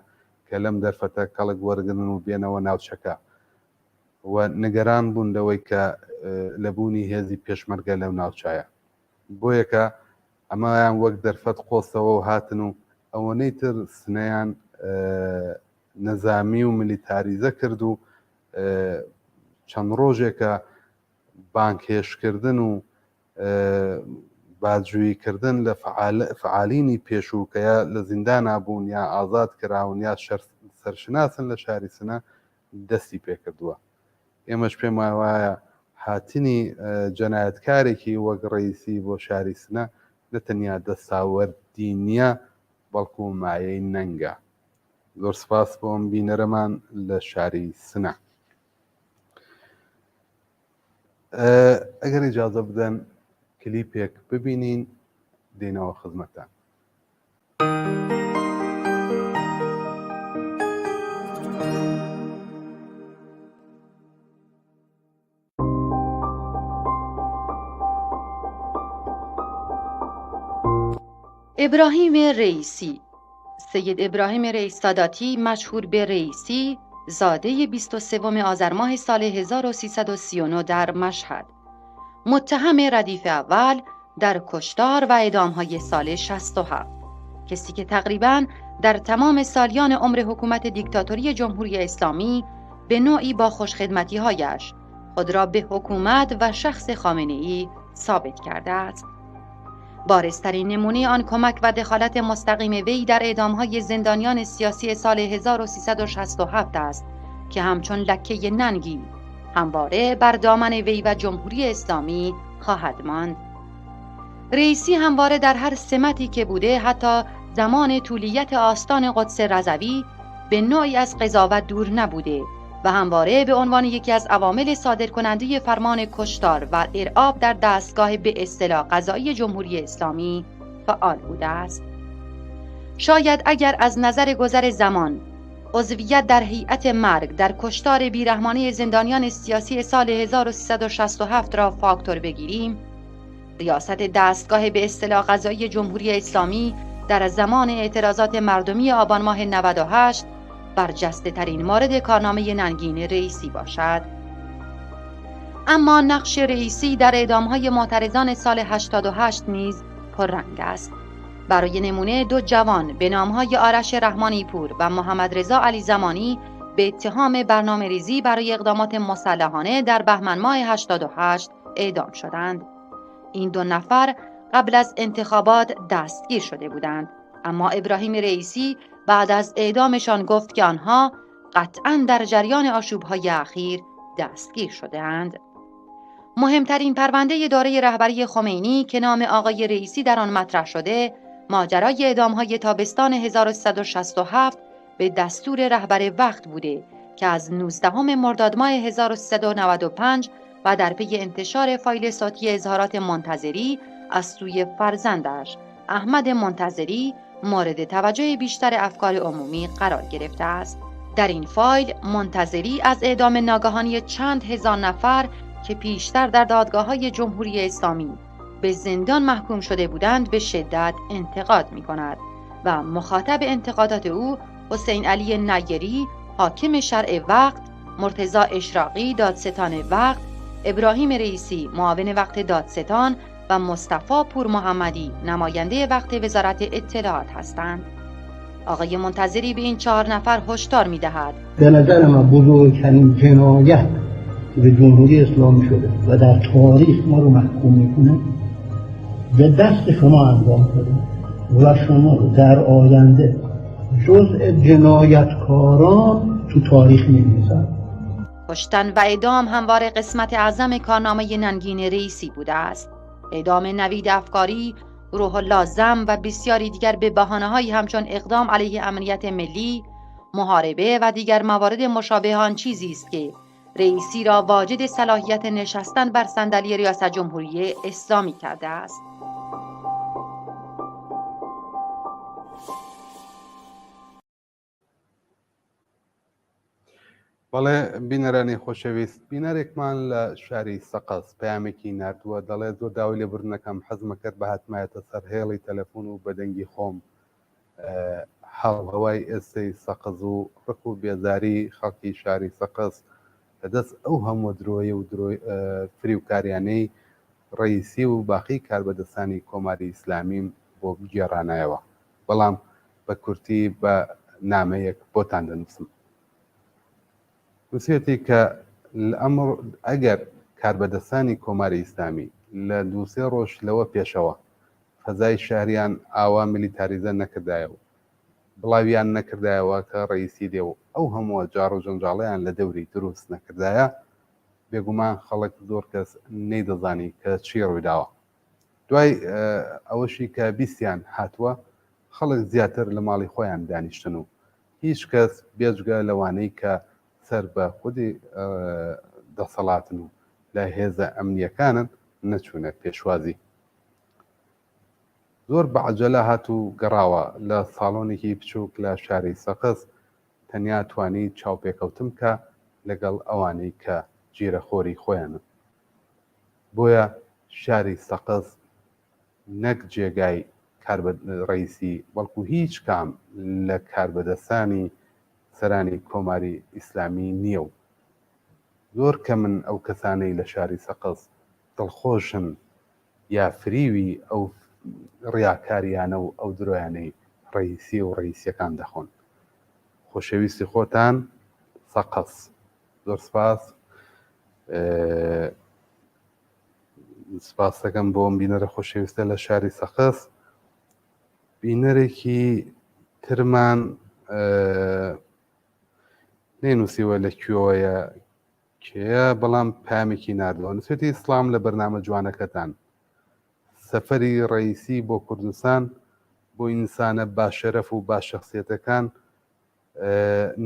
کە لەم دەرفەتە کەڵک وەرگرن و بێنەوە ناوچەکە و نگەران بوون لەوەی کە لە بوونی هێزی پێشمەرگە لەو ناوچایە. بۆیەکە ئەمەیان وەک دەرفەت قۆستەوە و هاتن و ئەوەنەی تر سنەیان نەزامی و ملیتاریزە کرد و چەند ڕۆژێکە بانگهێشتکردن و باجویکردن لە فعالینی پێشوو کە یا لە زیندانا بوون یا ئازاد کراون یا سەرشناسن لە شاری سنە دەستی پێکردووە. ئێمەش پێمان وایە هاتنی جەنایەتکارێکی وەک ڕەیسی بۆ شاری سنە نە تەنیا دەستاوەردی نییە بەڵکو مایەی نەنگە. زۆر سپاس بۆ ئەم بینەرەمان لە شاری سنە. ئەگەر ئیجازە بدەن کلیپێک ببینین دێنەوە خزمەتتان. ابراهیم رئیسی سید ابراهیم رئیس ساداتی مشهور به رئیسی زاده 23 آذر ماه سال 1339 در مشهد متهم ردیف اول در کشتار و های سال 67 کسی که تقریبا در تمام سالیان عمر حکومت دیکتاتوری جمهوری اسلامی به نوعی با هایش خود را به حکومت و شخص خامنه ای ثابت کرده است. بارزترین نمونه آن کمک و دخالت مستقیم وی در های زندانیان سیاسی سال 1367 است که همچون لکه ننگی همواره بر دامن وی و جمهوری اسلامی خواهد ماند. رئیسی همواره در هر سمتی که بوده حتی زمان طولیت آستان قدس رضوی به نوعی از قضاوت دور نبوده و همواره به عنوان یکی از عوامل صادرکننده فرمان کشتار و ارعاب در دستگاه به اصطلاح قضایی جمهوری اسلامی فعال بوده است. شاید اگر از نظر گذر زمان عضویت در هیئت مرگ در کشتار بیرحمانه زندانیان سیاسی سال 1367 را فاکتور بگیریم ریاست دستگاه به اصطلاح قضایی جمهوری اسلامی در زمان اعتراضات مردمی آبان ماه 98 برجسته ترین مورد کارنامه ننگین رئیسی باشد. اما نقش رئیسی در های معترضان سال 88 نیز پررنگ است. برای نمونه دو جوان به نامهای آرش رحمانی پور و محمد رضا علی زمانی به اتهام برنامه ریزی برای اقدامات مسلحانه در بهمن ماه 88 اعدام شدند. این دو نفر قبل از انتخابات دستگیر شده بودند. اما ابراهیم رئیسی بعد از اعدامشان گفت که آنها قطعا در جریان آشوبهای اخیر دستگیر شدهاند. مهمترین پرونده داره رهبری خمینی که نام آقای رئیسی در آن مطرح شده ماجرای اعدامهای تابستان 1367 به دستور رهبر وقت بوده که از 19 مرداد ماه 1395 و در پی انتشار فایل صوتی اظهارات منتظری از سوی فرزندش احمد منتظری مورد توجه بیشتر افکار عمومی قرار گرفته است. در این فایل منتظری از اعدام ناگهانی چند هزار نفر که پیشتر در دادگاه های جمهوری اسلامی به زندان محکوم شده بودند به شدت انتقاد می کند و مخاطب انتقادات او حسین علی نیری حاکم شرع وقت مرتضی اشراقی دادستان وقت ابراهیم رئیسی معاون وقت دادستان و مصطفی پور محمدی نماینده وقت وزارت اطلاعات هستند. آقای منتظری به این چهار نفر هشدار می‌دهد. به نظر من بزرگترین جنایت که به جمهوری اسلامی شده و در تاریخ ما رو محکوم میکنه به دست شما انجام شده و شما رو در آینده جزء جنایتکاران تو تاریخ می‌نویسن. کشتن و اعدام همواره قسمت اعظم کارنامه ننگین رئیسی بوده است. اعدام نوید افکاری، روح الله زم و بسیاری دیگر به بهانه‌هایی همچون اقدام علیه امنیت ملی، محاربه و دیگر موارد مشابه آن چیزی است که رئیسی را واجد صلاحیت نشستن بر صندلی ریاست جمهوری اسلامی کرده است. بەڵێ بینەرانی خۆشەویست بینەرێکمان لە شاری سەقز پەیامێکی ناردووە دەڵێت زۆر داوای لێبوردن ئەکەم حەزمە کرد بهاتمایەتە سەر هێڵی تەلەفۆن و بەدەنگی خۆم حاڵ هەوای ئێستەی سەقز و ڕق و بێزاری خەڵکی شاری سەقز لەدەست ئەو هەموو درۆی و درۆی فریوکاریانەی ڕەییسی و باقی کاربەدەستانی کۆماری ئیسلامیم بۆ بگێڕانایەوە، بەڵام بە کورتی بە نامەیەک بۆتان دەنووسم. نووسیویەتی کە لەئەمڕ ئەگەر کاربەدەستانی کۆماری ئیسلامی لە دووسێ ڕۆژ لەوە پێشەوە فەزای شاریان ئاوا میلیتاریزە نەکردایە و بڵاویان نەکردایەوە کە ڕەییسی دێ و ئەو هەمووە جاڕ و جەنجاڵەیان لە دەوری دروست نەکردایە، بێگومان خەڵک زۆر کەس نەیدەزانی کە چی ڕوویداوە. دوای ئەوەشی کە بیستیان هاتووە، خەڵک زیاتر لە ماڵی خۆیان دانیشتن و هیچ کەس بێجگە لەوانەی کە سەر بە خودی دەسەڵاتن و لە هێزە ئەمنییەکانن نەچوونە پێشوازی. زۆر بە عەجەلە هات و گەڕاوە لە ساڵۆنێکی بچووک لە شاری سەقز، تەنیا توانی چاوپێکەوتن بکا لەگەڵ ئەوانەی کە جیرەخۆری خۆیانن. بۆیە شاری سەقز نەک جێگای ڕەیسی بەڵکو هیچ کام لە کاربەدەستانی سەرانی کۆماری ئیسلامی نییە و زۆر کەمن ئەو کەسانەی لە شاری سەقز دڵخۆشن یا فریوی ئەو ڕیاکاریانە و ئەو درۆیانەی ڕەیسی و ڕەیسیەکان دەخۆن. خۆشەویستی خۆتان سەقز. زۆر سپاس. سپاس دەکەم بۆ ئەم بینەرە خۆشەویستە لە شاری سەقز. بینەرێکی ترمان نەینووسیوە لە کوێوەیە کێیە بەڵام پەیامێکی ناردووە نووسێتی سڵام لە بەرنامە جوانەکەتان سەفەری ڕەیسی بۆ کوردستان بۆ ئینسانە باشەرەف و باشەخسیەتەکان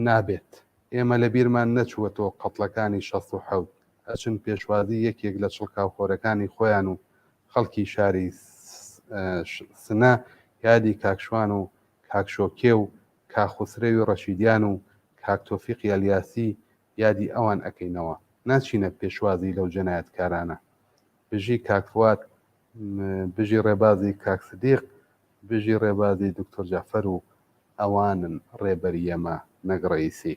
نابێت ئێمە لە بیرمان نەچووەتەوە قەتڵەکانی 16 ئەچن پێشوازی یەکێک لە چڵکاوخۆرەکانی خۆیان و خەڵکی شاری سنە یادی کاکشوان و کاکشۆکێ و کاخوسرەوی ڕەشیدیان و کاک تۆفیقی ئەلیاسی یادی ئەوان ئەکەینەوە ناچینە پێشوازی لەو جەنایەتکارانە بژی کاک فواد بژی ڕێبازی کاک سدیق بژی ڕێبازی دکتۆر جەعفەر و ئەوانن ڕێبەری ئێمە نەک ڕەئیسی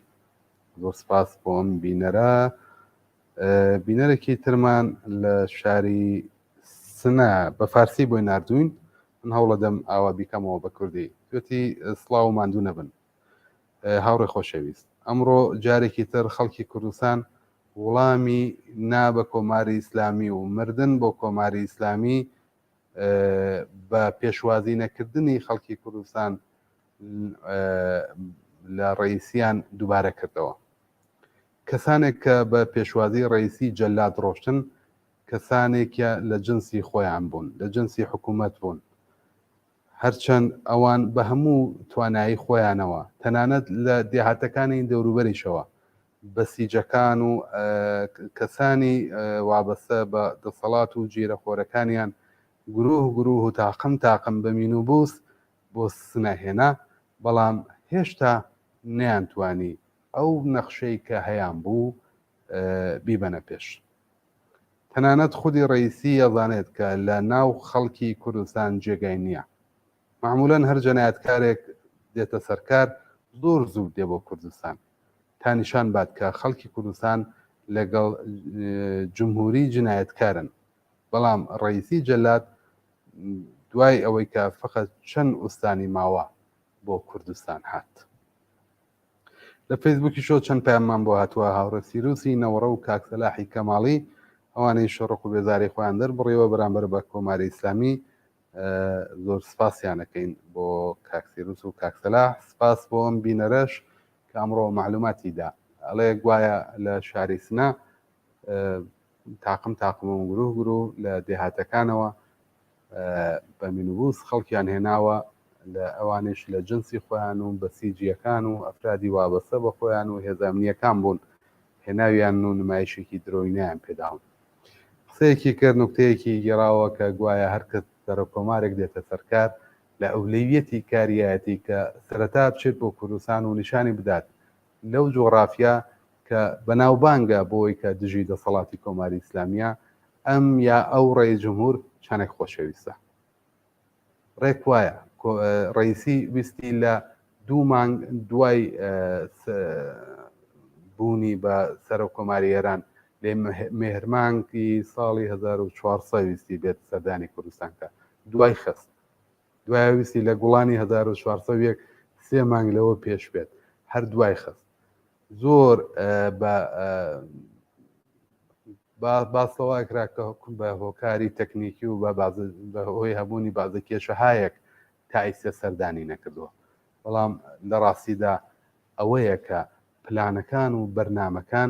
زۆر سپاس بۆ ئەم بینەرە بینەرێکی ترمان لە شاری سنە بە فارسی بۆی ناردوین من هەوڵەدەم ئاوا بیکەمەوە بە کوردی وتی سڵاو ماندوو نەبن هاوڕێ خۆشەویست، ئەمڕۆ جارێکی تر خەڵکی کوردستان وڵامی نا بە کۆماری ئیسلامی و مردن بۆ کۆماری ئیسلامی بە پێشوازی نەکردنی خەڵکی کوردستان لە ڕەئیسیان دووبارە کردەوە. کەسانێک کە بە پێشوازی ڕەئیسی جەلاد ڕۆشتن کەسانێکە لە جنسی خۆیان بوون، لە جنسی حکوومەت بوون. هەرچەند ئەوان بە هەموو توانایی خۆیانەوە، تەنانەت لە دێهاتەکانی دەوروبەریشەوە، بەسیجەکان و کەسانی وابەستە بە دەسەڵات و جیرەخۆرەکانیان گروه گروه و تاقم تاقم بە مینوبوس بۆ سنە هێنا، بەڵام هێشتا نەیانتوانی ئەو نەخشەی کە هەیانبوو بیبەنە پێش. تەنانەت خودی ڕەیسی ئەزانێت کە لە ناو خەڵکی کوردستان جێگای نییە. مەعمولەن هەر جەنایەتکارێک دێتە سەر کار زۆر زوو دێ بۆ کوردستان تا نیشان بات کە خەڵکی کوردستان لەگەڵ جمهوری جنایەتکارن. بەڵام ڕەیسی جەلاد دوای ئەوەی کە فەقەت چەند ئوستانی ماوە بۆ کوردستان هات. لە فەیسبووکیشەوە چەند پەیاممان بۆ هاتووە، هاوڕێ سیروسی نەوەڕە و کاک سەلاحی کەماڵی ئەوانەیش ڕق و بێزاری خۆیان دەربڕیوە بەرامبەر بە کۆماری ئیسلامی زۆر سپاسیان ئەکەین بۆ کاک سیروس و کاک سەلاح. سپاس بۆ ئەم بینەرەش کە ئەمڕۆ مەعلوماتی دا، ئەڵێ گوایە لە شاری سنە تاقم تاقم و گروه گروه لە دێهاتەکانەوە بە مینوبوس خەڵکیان هێناوە لە ئەوانیش لە جنسی خۆیان و بەسیجیەکان و ئەفرادی وابەستە بە خۆیان و هێزە ئەمنیەکان بوون هێناویان و نمایشێکی درۆینەیان پێداون. قسەیەکی کرد نوکتەیەکی گێڕاوە کە گوایە هەر کەس سەرۆککۆمارێک دێتە سەرکار لە ئەولەویەتی کاریایەتی کە سەرەتا بچێت بۆ کوردستان و نیشانی بدات لەو جوغرافیا کە بەناوبانگە بۆی کە دژی دەسەڵاتی کۆماری ئیسلامیە ئەم یا ئەو ڕەئیس جمهور چەنێک خۆشەویستە. ڕێک وایە ڕەئیسی ویستی لە دوو مانگ دوای بوونی بە سەرۆک کۆماری ئێران. لێ مێهرمانگی ساڵی 1400 ویستی بێت سەردانی کوردستان کە دوای خست. دوای ویستی لە گوڵانی 1401 سێ مانگ لەوە پێش بێت هەر دوای خست. زۆر بە باس لەوە کرا کە بە هۆکاری تەکنیکی و بە هۆی هەبوونی بازە کێشەهایەک تا ئیستە سەردانی نەکردووە بەڵام لە ڕاستیدا ئەوەیە کە پلانەکان و بەرنامەکان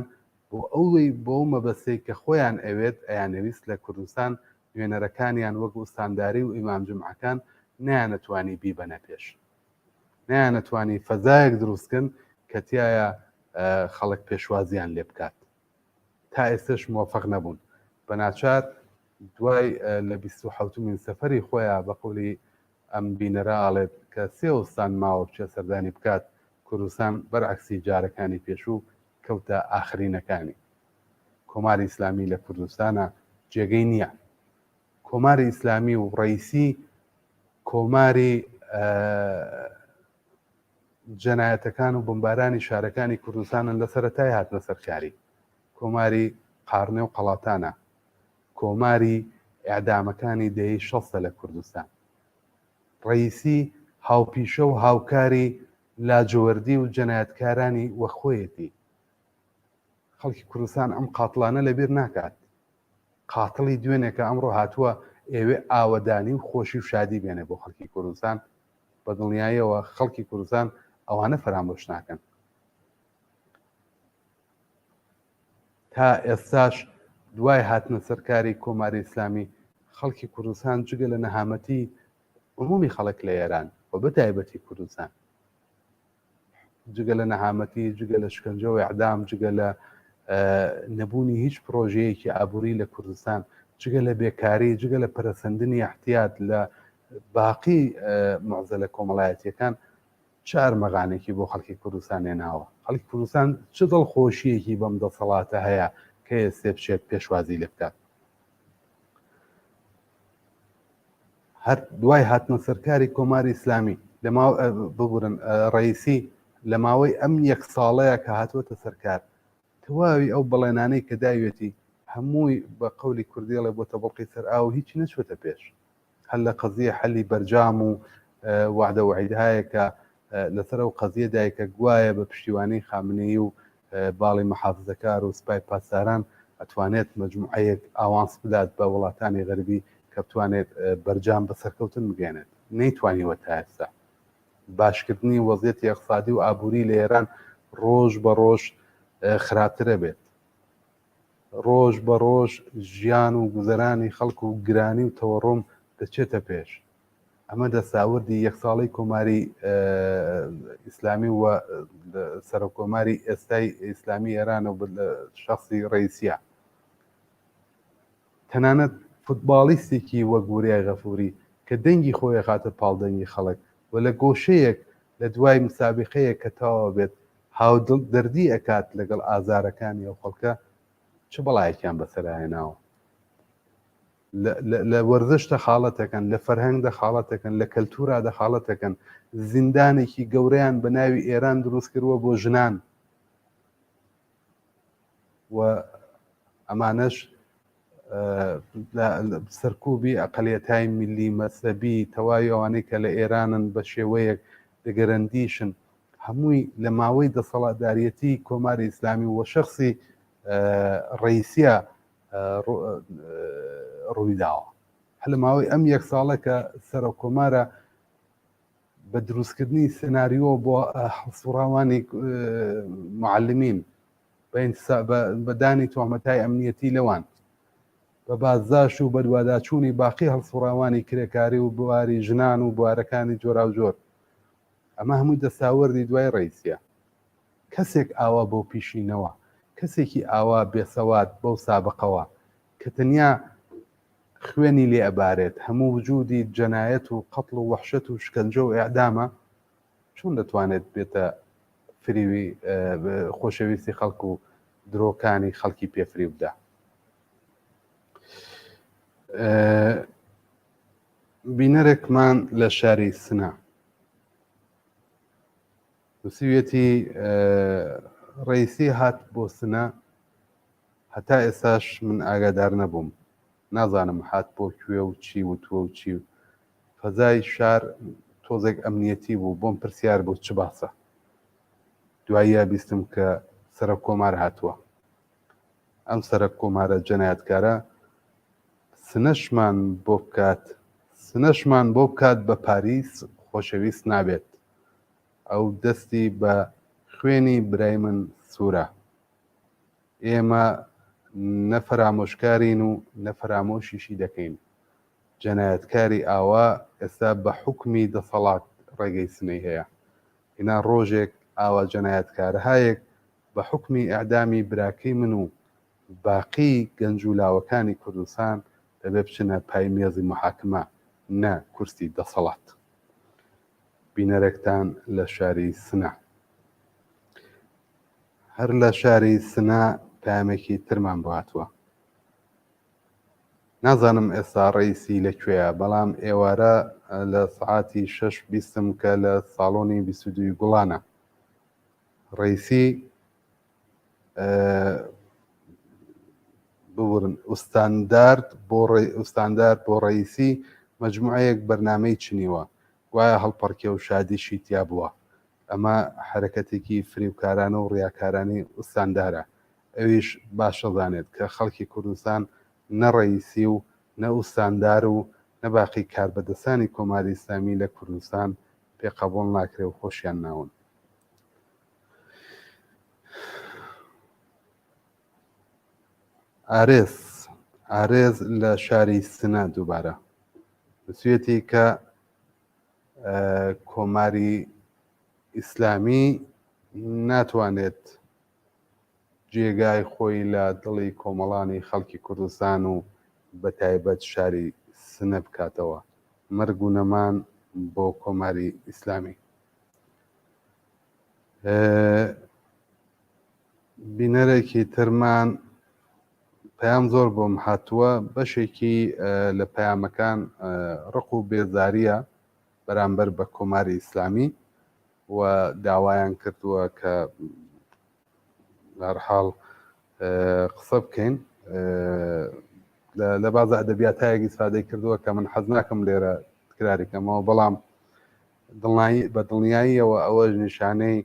بۆ ئەوەی بۆ مەبەستەی کە خۆیان ئەوێت ئەیانەویست لە کوردستان نوێنەرەکانیان وەک ئوستانداری و ئیمام جومعەکان نەیانەتوانی بیبەنە پێش نەیانەتوانی فەزایەک دروستکەن کە تیایا خەڵک پێشوازیان لێ بکات تا ئێستش مۆفەق نەبوون بە ناچار دوای لە 27مین سەفەری خۆیان بە قولی ئەم بینەرە ئاڵێت کە سێ ئوستان ماوە بچێ سەردانی بکات کوردستان بەرعکسی جارەکانی پێشوو کەوتە ئاخرینەکانی کۆماری ئیسلامی لە کوردستانە جێگەی نییە کۆماری ئیسلامی و ڕئیسی کۆماری جەنایەتەکان و بمبارانی شارەکانی کوردستانن لە سەرەتای هاتنە سەرکاری کۆماری قارنێ و قەڵاتانە کۆماری ئیعدامەکانی دەیەی شەستە لە کوردستان ڕەیسی هاوپیشە و هاوکاری لاجوەردی و جەنایەتکارانی وەک خۆیەتی خەڵکی کوردستان ئەم قاتڵانە لەبیر ناکات قاتڵی دوێنێکە ئەمڕۆ هاتووە ئێوێ ئاوەدانی و خۆشی و شادی بێنێ بۆ خەڵکی کوردستان بە دڵنیاییەوە خەڵکی کوردستان ئەوانە فەرامۆش ناکەن. تا ئێستاش دوای هاتنە سەرکاری کۆماری ئیسلامی خەڵکی کوردستان جگە لە نەهامەتی عمومی خەڵک لە ئێران و بە تایبەتی کوردستان جگە لە نەهامەتی، جگە لە شکەنجە و ئیعدام، جگە لە نەبوونی هیچ پرۆژەیەکی ئابووری لە کوردستان، جگە لە بێکاری، جگە لە پەرەسەندنی ئیحتیات لە باقی معزەلە کۆمەڵایەتیەکان چ ئەرمەغانێکی بۆ خەڵکی کوردستان هێناوە؟ خەڵکی کوردستان چ دڵخۆشیەکی بەم دەسەڵاتە هەیە کە ئێستێ بچێت پێشوازی لێ بکات؟ هەر دوای هاتنە سەرکاری کۆماری ئیسلامی لە ببورن ڕئیسی لە ماوەی ئەم یەک ساڵەیە کە هاتووەتە سەرکار تەواوی ئەو بەڵێنانەی کە داوێتی هەمووی بە قەولی کوردیڵێ بۆتە بڵقی سەر ئاو هیچی نەچوەتە پێش هەر لە قەزیە حەلی بەرجام و وعدە وعیدهایە کە لەسەر ئەو قەزیە دایکە گوایە بە پشتیوانی خامنەیی و باڵی محافزەکار و سپای پاسداران ئەتوانێت مەجموعەیەک ئاوانس بدات بە وڵاتانی غەربی کە بتوانێت بەرجام بە سەرکەوتن بگەێنێت نەیتوانیوە تا ئێستا. باشکردنی وەزیەتی ئەقسادی و ئابووری لە ئێران ڕۆژ بە ڕۆژ خراپترە بێت. ڕۆژ بە ڕۆژ ژیان و گوزەرانی خەڵک و گرانی و تەوەڕۆم دەچێتە پێش. ئەمە دەساوردی یەک ساڵەی کۆماری ئیسلامی و سەرۆک کۆماری ئێستای ئیسلامی ئێران و شخصی ڕئیسیە. تەنانەت فوتباڵیستێکی وەک وریای غەفوری کە دەنگی خۆی ئەخاتە پاڵ دەنگی خەڵک و لە گۆشەیەک لە دوای مسابیقەیەک کە تەواو بێت هاودەردی ئەکات لەگەڵ ئازارەکانی ئەو خەڵکە چ بەڵایەکیان بەسەرا هێناوە؟ لە وەرزش دەخاڵەت دەکەن، لە فەرهەنگ دەخاڵەت دەکەن، لە کەلتورا دەخاڵەت دەکەن، زیندانێکی گەورەیان بە ناوی ئێران دروست کردووە بۆ ژنان و ئەمانەش سەرکوبی ئەقلیەتای میللی مەزهەبی تەواوی ئەوانەی کە لە ئێرانن بە شێوەیەک دگەرەندیشن هەمووی لە ماوەی دەسەڵاتداریەتی کۆماری ئیسلامی و شخصی ڕئیسیە ڕوویداوە هەر لە ماوەی ئەم یەک ساڵە کە سەرۆک کۆمارە بە دروستکردنی سناریۆ بۆ هەڵسوڕاوانی معلمین بە دانی تۆمەتای ئەمنیەتی لەوان بە بازداش و بەدواداچوونی باقی هەڵسوڕاوانی کرێکاری و بواری ژنان و بوارەکانی جۆراوجۆر ئەمە هەمووی دەستاوەردی دوای ڕئیسیە کەسێک ئاوا بەو پیشینەوە، کەسێکی ئاوا بێسەواد بەو سابقەوە، کە تەنیا خوێنی لێ ئەبارێت، هەموو وجودی جەنایەت و قەتڵ و وەحشەت و شکەنجە و ئیعدامە، چۆن دەتوانێت بێتە فریوی خۆشەویستی خەڵک و درۆکانی خەڵکی پێ فریو بدا؟ بینەرێکمان لە شاری سنە نووسیویەتی ڕەیسی هات بۆ سنە. هەتا ئێستاش من ئاگادار نەبووم. نازانم هات بۆ کوێ و چی وتووە و چی فەزای شار تۆزێک ئەمنیەتی بوو بۆم پرسیار بوو چ باسە. دواییە بیستم کە سەرۆک کۆمار هاتووە. ئەم سەرەک کۆمارە جەنایەتکارە سنەشمان بۆ بکات سنەشمان بۆ بکات بە پاریس خۆشەویست نابێت ئەو دەستی بە خوێنی برای من سوورە ئێمە نە فەرامۆشکارین و نە فەرامۆشیشی دەکەین جەنایەتکاری ئاوا ئێستا بە حوکمی دەسەڵات ڕێگەی سنەی هەیە هینا ڕۆژێک ئاوا جەنایەتکارهایەک بە حوکمی ئیعدامی براکەی من و باقی گەنج و لاوەکانی کوردستان دەبێ بچنە پای مێزی موحاکمە نە کورسی دەسەڵات. بینەرێکتان لە شاری سنە. هەر لە شاری سنە پەیامێکی ترمان بۆ هاتووە. نازانم ئێستا ڕەیسی لە کوێیە بەڵام ئێوارە لە سەعاتی شەش بیستم کە لە ساڵۆنی 22 گوڵانە. ڕەیسی ببورن ئوستاندارد بۆ ئوستاندار بۆ ڕەیسی مەجموعەیەک بەرنامەی چنیوە گوایە هەڵپەڕکێ و شادیشی تیا بووە ئەمە حەرەکەتێکی فریوکارانە و ڕیاکارانەی ئوستاندارە ئەویش باش ئەزانێت کە خەڵکی کوردستان نە ڕەیسی و نە ئوستاندار و نە باقی کاربەدەستانی کۆماری ئیسلامی لە کوردستان پێ قەبوڵ ناکرێ و خۆشیان ناون. ئارێز ئارێز لە شاری سنە دووبارە نووسویەتی کە کۆماری ئیسلامی ناتوانێت جێگای خۆی لە دڵی کۆمەڵانی خەڵکی کوردستان و بە تایبەت شاری سنە بکاتەوە. مەرگ و نەمان بۆ کۆماری ئیسلامی. بینەرێکی ترمان پەیام زۆر بۆم هاتووە بەشێکی لە پەیامەکان ڕق و بێزاریە بەرامبەر بە کۆماری ئیسلامی و داوایان کردووە کە بەهەرحاڵ قسە بکەین لە بازە ئەدەبیاتایەک ئیسفادەی کردووە کە من حەز ناکەم لێرە تکراری کەمەوە بەڵام دڵنایی بە دڵنیاییەوە ئەوەش نیشانەی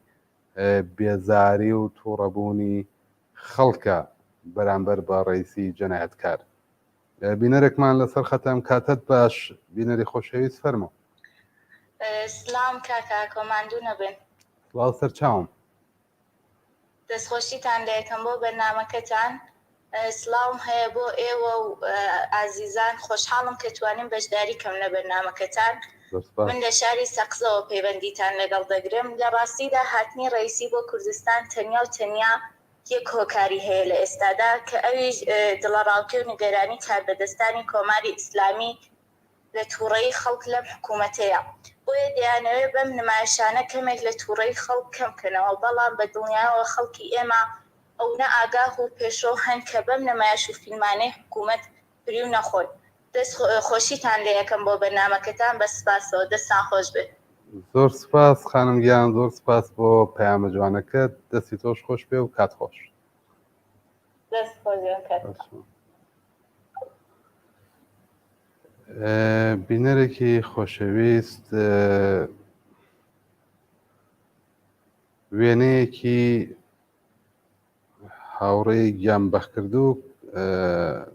بێزاری و تووڕەبوونی خەڵکە بەرامبەر بە ڕیسی جەنایەتکار بینەرێکمان لەسەر خەتەم کاتت باش بینەری خۆشەویست فەرموو. سلام کاک ئاکۆ ماندوو نەبن. سڵاو سەرچاوم. دەستخۆشیتان لێکەم بۆ بەرنامەکەتان. سڵاوم هەیە بۆ ئێوە و ئازیزان خۆشحاڵم کە توانیم بەشداری کەم لە بەرنامەکەتان. من لە شاری سەقزەوە پەیوەندیتان لەگەڵ دەگرم. لە ڕاستیدا هاتنی ڕەئیسی بۆ کوردستان تەنیا و تەنیا یەک هۆکاری هەیە لە ئێستادا کە ئەویش دڵەڕاوکێ و نیگەرانی کاربەدەستانی کۆماری ئیسلامی لە تووڕەیی خەڵک لەم حکوومەتەیە. بۆیە دەیانەوێ بەم نمایشانە کەمێک لە تووڕەیی خەڵک کەم کەنەوە، بەڵام بە دڵنیایەوە خەڵکی ئێمە ئەونە ئاگاه و پێشڕەو هەن کە بەم نمایش و فیلمانەی حکوومەت فریو نەخۆن. دەست خۆشیتان لێ ئەکەم بۆ بەرنامەکەتان بە سپاسەوە دەستان خۆش بێت. زۆر سپاس خانم گیان زۆر سپاس بۆ پەیامە جوانەکەت دەستی تۆش خۆش بێ و کات خۆش. دەست خۆش بێ کات خۆش. بینەرێکی خۆشەویست وێنەیەکی هاوڕێی گیان بەخکردوو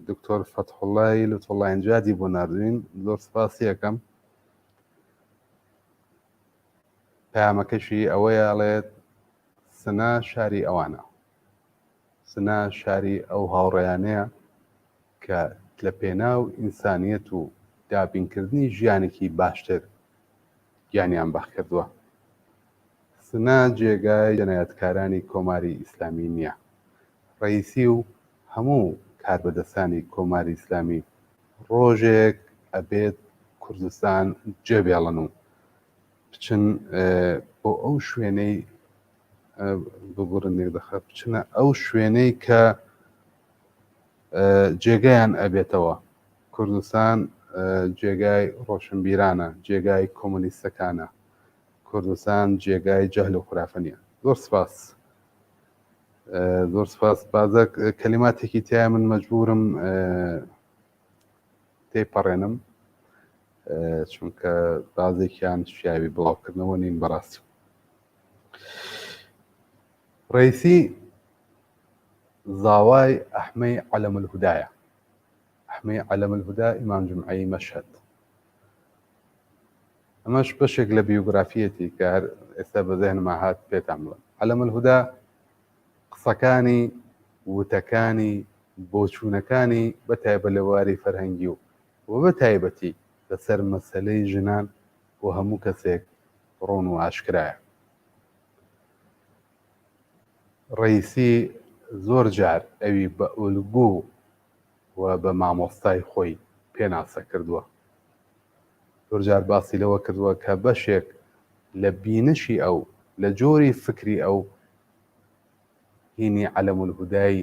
دکتۆر فەتحوڵای لوتفوڵاینجادی بۆ ناردوین زۆر سپاسی ئەکەم پەیامەکەشی ئەوەیە ئەڵێت سنە شاری ئەوانە سنە شاری ئەو هاوڕێیانەیە کە لە پێناو ئینسانیەت و دابینکردنی ژیانێکی باشتر گیانیان بەخکردووە. سنە جێگای جەنایەتکارانی کۆماری ئیسلامی نییە. ڕەئیسی و هەموو کاربەدەستانی کۆماری ئیسلامی ڕۆژێک ئەبێت کوردستان جێبێڵن و بچن بۆ ئەو شوێنەی ببورن یەک دەخە بچنە ئەو شوێنەی کە جێگایان ئەبێتەوە. کوردستان جێگای ڕۆشنبیرانە، جێگای کۆمۆنیستەکانە. کوردستان جێگای جەهل و خورافە نییە. زۆر سپاس. زۆر سپاس بازە کەلیماتێکی تیا من مەجبورم تێپەڕێنم چونکە بازێکیان شیاوی بڵاوکردنەوە نین بەڕاستی ڕیسی زاوای ئەحمەی عەلەم الهودایە ئەحمەی عەلەم الهودا ئیمام جمعەی مەشهەد ئەمەش بەشێک لە بیوگرافیەتی کە هەر ئێستا بە زێهنما هات پێتان بڵێم. عەلەم الهودا قسەکانی، وتەکانی، بۆچوونەکانی بە تایبەت لە بواری فەرهەنگی و و بە تایبەتی لەسەر مەسەلەی ژنان بۆ هەموو کەسێک ڕوون و ئاشکرایە. ڕەیسی زۆر جار ئەوی بە ئولگوو و بە مامۆستای خۆی پێناسە کردووە. زۆرجار باسی لەوە کردووە کە بەشێک لە بینشی ئەو، لە جۆری فکری ئەو هینی عەلەمولهودای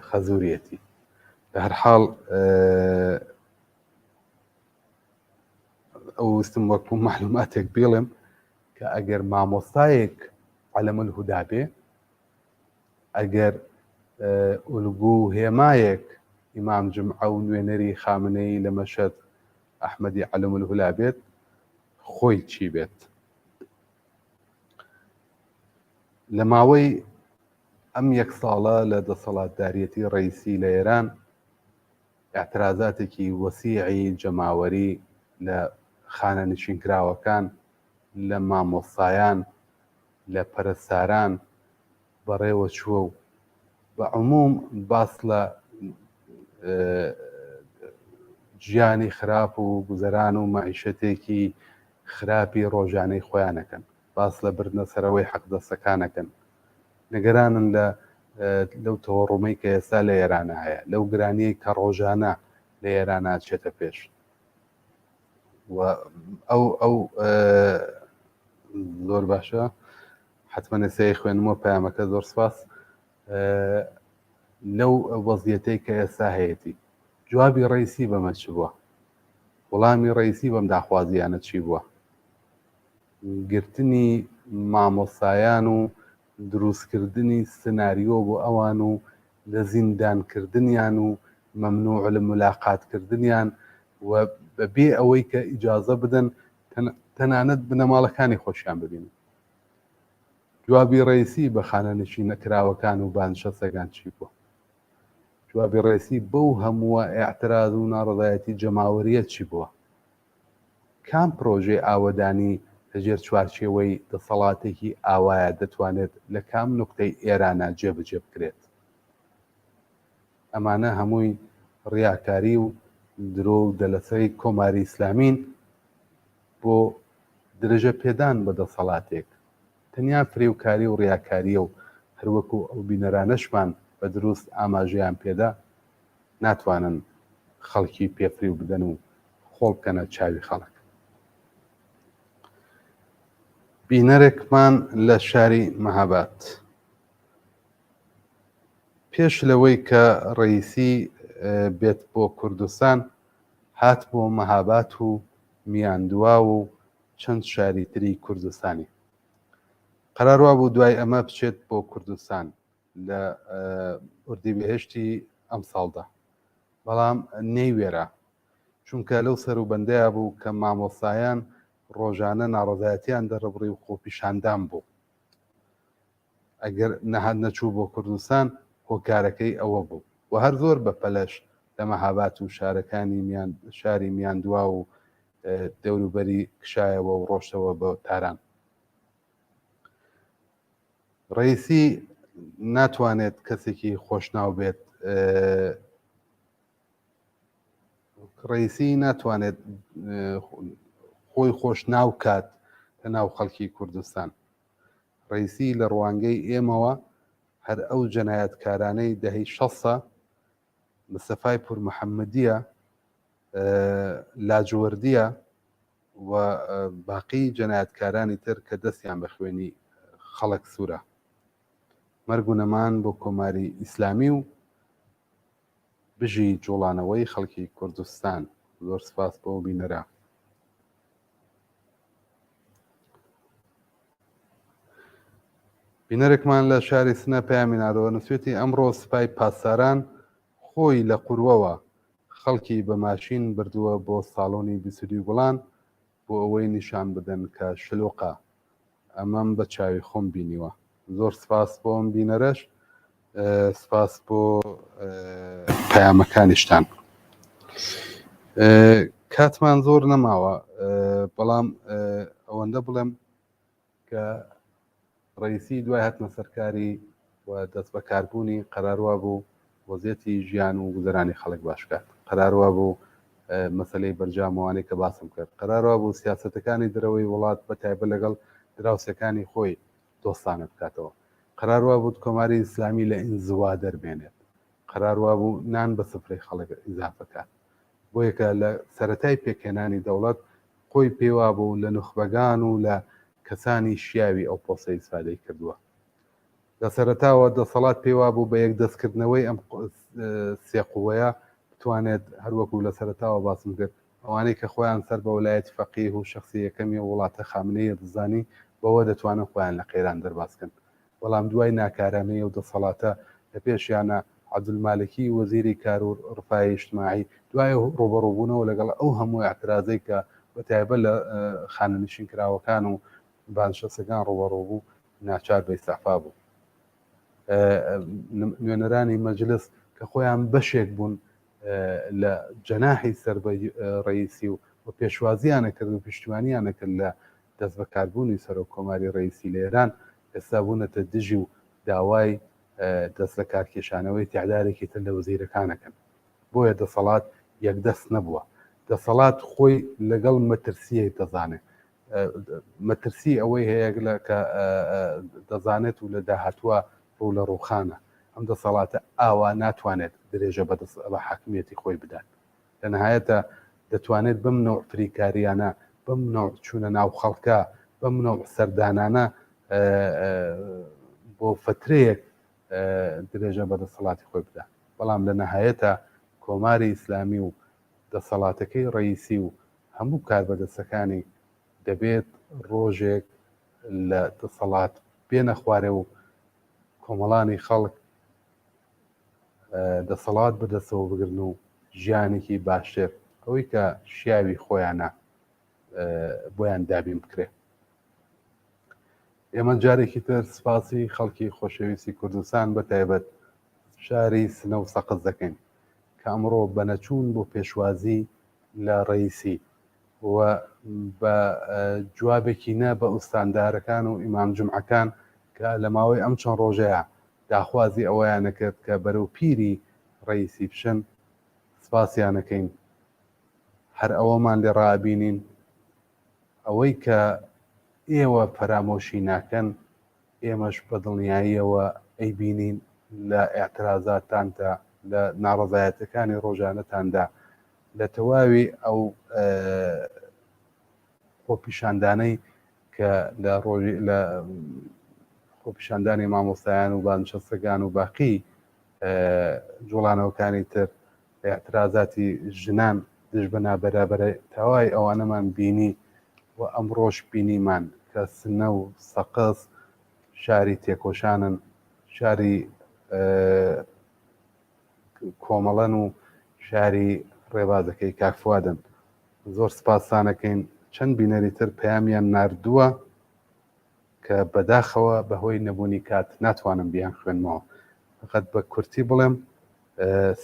خەزوریەتی. لە هەر حاڵ ئەو ویستم وەکو مەعلوماتێک بیڵێم کە ئەگەر مامۆستایەک عەلەمولهودا بێ، ئەگەر ئولگو و هێمایەک ئیمام جومعە و نوێنەری خامنەیی لە مەشهەد ئەحمەدی عەلەمولهولا بێت، خۆی چی بێت؟ لە ماوەی ئەم یەک ساڵە لە دەسەڵاتداریەتی ڕەیسی لە ئێران، ئیعترازاتێکی وەسیعی جەماوەری لە خانەنشینکراوەکان، لە مامۆستایان، لە پەرستاران بەڕێوە چووە و بە عموم باس لە ژیانی خراپ و گوزەران و مەعیشەتێکی خراپی ڕۆژانەی خۆیانەکەن باس لە بردنە سەرەوەی حەقدەستەکانەکەن نگەرانن لە لەو تەوەڕومەی کە ئێستا لە ئێرانە هەیە لەو گرانیەی کە ڕۆژانە لە ئێرانە چێتە پێش و ئەو ئەو زۆر باشە حتمما ئێستا خوێنمەوە پەیامەکە زۆر سپاس لەو وەزیەتەی کە ئێستا هەیەی جوابی ڕیسی بەمە چ بووە وەڵامی ڕیسی بەم داخوازیانە چی بووە گرتنی مامۆسایان و دروستکردنی سناریۆ بۆ ئەوان و لە زیندانکردنیان و مەمنوع الملاقات کردنیان و بە بێ ئەوەی کە ئیجازە بدەن تەنانەت بنەماڵەکانی خۆشیان ببینن. جوابی ڕەیسی بە خانەنشینەکراوەکان و بانشەسەکان چی بووە؟ جوابی ڕەیسی بەو هەمووە ئیعتراز و ناڕەزایەتی جەماوەرییە چی بووە؟ کام پرۆژەی ئاوەدانی لە ژێر چوارچێوەی دەسەڵاتێکی ئاوایە دەتوانێت لە کام نوکتەی ئێرانا جێبەجێ بکرێت؟ ئەمانە هەمووی ڕیاکاری و درۆ و دەلەسەی کۆماری ئیسلامین بۆ درێژە پێدان بە دەسەڵاتێک. تەنیا فریوکاری و ڕیاکارییە و هەروەکو ئەو بینەرانەشمان بە دروست ئاماژەیان پێدا ناتوانن خەڵکی پێ فریو بدەن و خۆڵ بکەنە چاوی خەڵک. بینەرێکمان لە شاری مەهاباد. پێش لەوەی کە ڕەیسی بێت بۆ کوردستان، هات بۆ مەهابات و میاندواو و چەند شاری تری کوردستانی. قەرار وابوو دوای ئەمە بچێت بۆ کوردستان لە ئوردیبێهشتی ئەمساڵدا، بەڵام نەیوێرا، چونکە لەو سەروبەندەیا بوو کە مامۆستایان ڕۆژانە ناڕەزایەتیان دەربڕی و خۆپیشاندان بوو. ئەگەر نەهات نەچوو بۆ کوردستان هۆکارەکەی ئەوە بوو و هەر زۆر بە پەلەش لە مەهابات و شارەکانی میان شاری میاندواو و دەوروبەری کشایەوە و ڕۆشتەوە بۆ تاران. ڕەیسی ناتوانێت کەسێکی خۆشناو بێت ڕەیسی ناتوانێت خۆی خۆشناو کات لە ناو خەڵکی کوردستان. ڕەیسی لە ڕوانگەی ئێمەوە هەر ئەو جەنایەتکارانەی دەهەی شەستە، مستەفای پوورمحەممەدییە، لاجوەردییە و باقی جەنایەتکارانی تر کە دەستیان بە خوێنی خەڵک سوورە. مەرگ و نەمان بۆ کۆماری ئیسلامی و بژی جوڵانەوەی خەڵکی کوردستان. زۆر سپاس بۆ بینەران. بینەرێکمان لە شاری سنە پەیامی ناردەوە نووسویەتی ئەمڕۆ سپای پاسداران خۆی لە قوروەوە خەڵکی بە ماشین بردووە بۆ ساڵۆنی 22 گوڵان بۆ ئەوەی نیشان بدەن کە شلوقە ئەمەم بە چاوی خۆم بینیوە زۆر سپاس بۆ ئەم بینەرەش سپاس بۆ پەیامەکانیشتان کاتمان زۆر نەماوە بەڵام ئەوەندە بڵێم کە ڕەئیسی دوای هاتنە سەرکاری و دەستبەکاربوونی قەرار وابوو وەزیەتی ژیان و گوزەرانی خەڵک باش کات، قەرار وابوو مەسەلەی بەرجام وانەی کە باسم کرد، قەرار وابوو سیاسەتەکانی دەرەوەی وڵات بە تایبەت لەگەڵ دراوسێکانی خۆی دۆستانە بکاتەوە، قەرار وابوو کۆماری ئیسلامی لە ئینزوا دەربێنێت، قەرار وابوو نان بە سفرەی خەڵک ئیزافە کات. بۆیە کە لە سەرەتای پێکهێنانی دەوڵەت خۆی پێیوابوو لە نوخبەگان و لە کەسانی شیاوی ئەو پۆستە ئیسفادەی کردووە. لە سەرەتاوە دەسەڵات پێیوابوو بە یەکدەستکردنەوەی ئەم سێ قوەیە بتوانێت هەروەکو لە سەرەتاوە باسم کرد ئەوانەی کە خۆیان سەر بە وەلایەتی فەقیه و شەخسی یەکەمی ئەو وڵاتە خامنەیی دەزانی بەوە دەتوانن خۆیان لە قەیران دەرباز کەن. بەڵام دوای ناکارامەیی ئەو دەسەڵاتە لە پێشیانە عەبدولمالکی وەزیری کار و ڕفاهی ئیجتماعی دوای ڕووبەڕووبوونەوە لەگەڵ ئەو هەموو ئیعترازەی کە بە تایبەت لە خانەنشینکراوەکان و بازنشەستەکان ڕووبەڕوو بوو ناچار بە ئیستعفا بوو. نوێنەرانی مەجلس کە خۆیان بەشێک بوون لە جەناحی سەر بە ڕەئیسی و پێشوازییان کرد و پشتیوانیان کرد لە دەستبەکاربوونی سەرۆک کۆماری ڕەئیسی لە ئێران ئێستا بوونەتە دژی و داوای دەست لە کارکێشانەوەی تیعدارێکی تر لە وەزیرەکان ئەکەن. بۆیە دەسەڵات یەکدەست نەبووە. دەسەڵات خۆی لەگەڵ مەترسیی دەزانێت. مەترسی ئەوەی هەیە لە کە دەزانێت و لە داهاتووە ڕوو لە ڕووخانە. ئەم دەسەڵاتە ئاوا ناتوانێت درێژە بە حاکمیەتی خۆی بدات. لە نهایەتا دەتوانێت بەم نەوع فریکاریانە، بەم نەوع چوونە ناو خەڵکە، بەم نەوع سەردانانە بۆ فەترەیەک درێژە بە دەسەڵاتی خۆی بدا. بەڵام لە نهایەتا کۆماری ئیسلامی و دەسەڵاتەکەی ڕەئیسی و هەموو کاربەدەستەکانی دەبێت ڕۆژێک لە دەسەڵات بێنە خوارێ و کۆمەڵانی خەڵک دەسەڵات بەدەستەوە بگرن و ژیانێکی باشتر ئەوەی کە شیاوی خۆیانە بۆیان دابین بکرێ. ئێمە جارێکی تر سپاسی خەڵکی خۆشەویستی کوردستان بە تایبەت شاری سنە و سەقز دەکەین کە ئەمڕۆ بە نەچوون بۆ پێشوازی لە ڕەئیسی و بە جوابێکی نە بە ئوستاندارەکان و ئیمام جومعەکان کە لە ماوەی ئەم چەند ڕۆژەیە داخوازی ئەوەیانە کرد کە بەرەو پیری ڕەئیسی بچن سپاسیانەکەین هەر ئەوەمان لێ ڕائەبینین ئەوەی کە ئێوە فەرامۆشی ناکەن ئێمەش بە دڵنیاییەوە ئەیبینین لە ئیعترازاتتاندا لە ناڕەزایەتەکانی ڕۆژانەتاندا لە تەواوی ئەو خۆپیشاندانەی کە لە ڕۆژی لە خۆپیشاندانی مامۆستایان و بانچەسەکان و باقی جوڵانەوەکانی تر ئیعترازاتی ژنان دژ بە نابەرابەرە تەوای ئەوانەمان بینی و ئەمڕۆش بینیمان کە سنە و سەقز شاری تێکۆشانن شاری کۆمەڵەن و شاری ڕێبازەکەی کاک فوادن زۆر سپاستانەکەین چەند بینەری تر پەیامیان ناردووە کە بەداخەوە بەهۆی نەبوونی کات ناتوانم بیان خوێنمەوە فقط بە کورتی بڵێم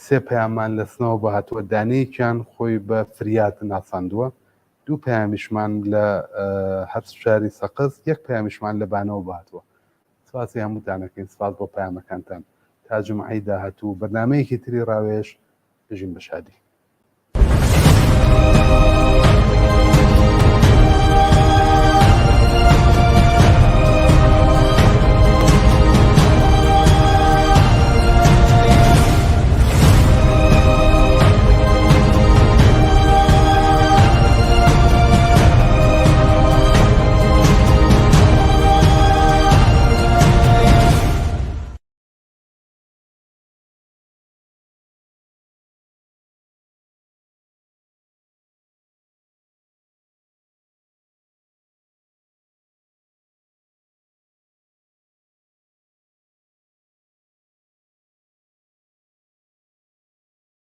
سێ پەیامان لە سنەوە بۆ هاتووە دانەیەکیان خۆی بە فریاد ناساندووە دوو پەیامیشمان لە هەر شاری سەقز یەک پەیامیشمان لە بانەوە بۆ هاتووە سپاسی هەمووتانەکەین سپاس بۆ پەیامەکانتان تا جومعەی داهاتوو بەرنامەیەکی تری ڕاوێژ بژین بە شادی.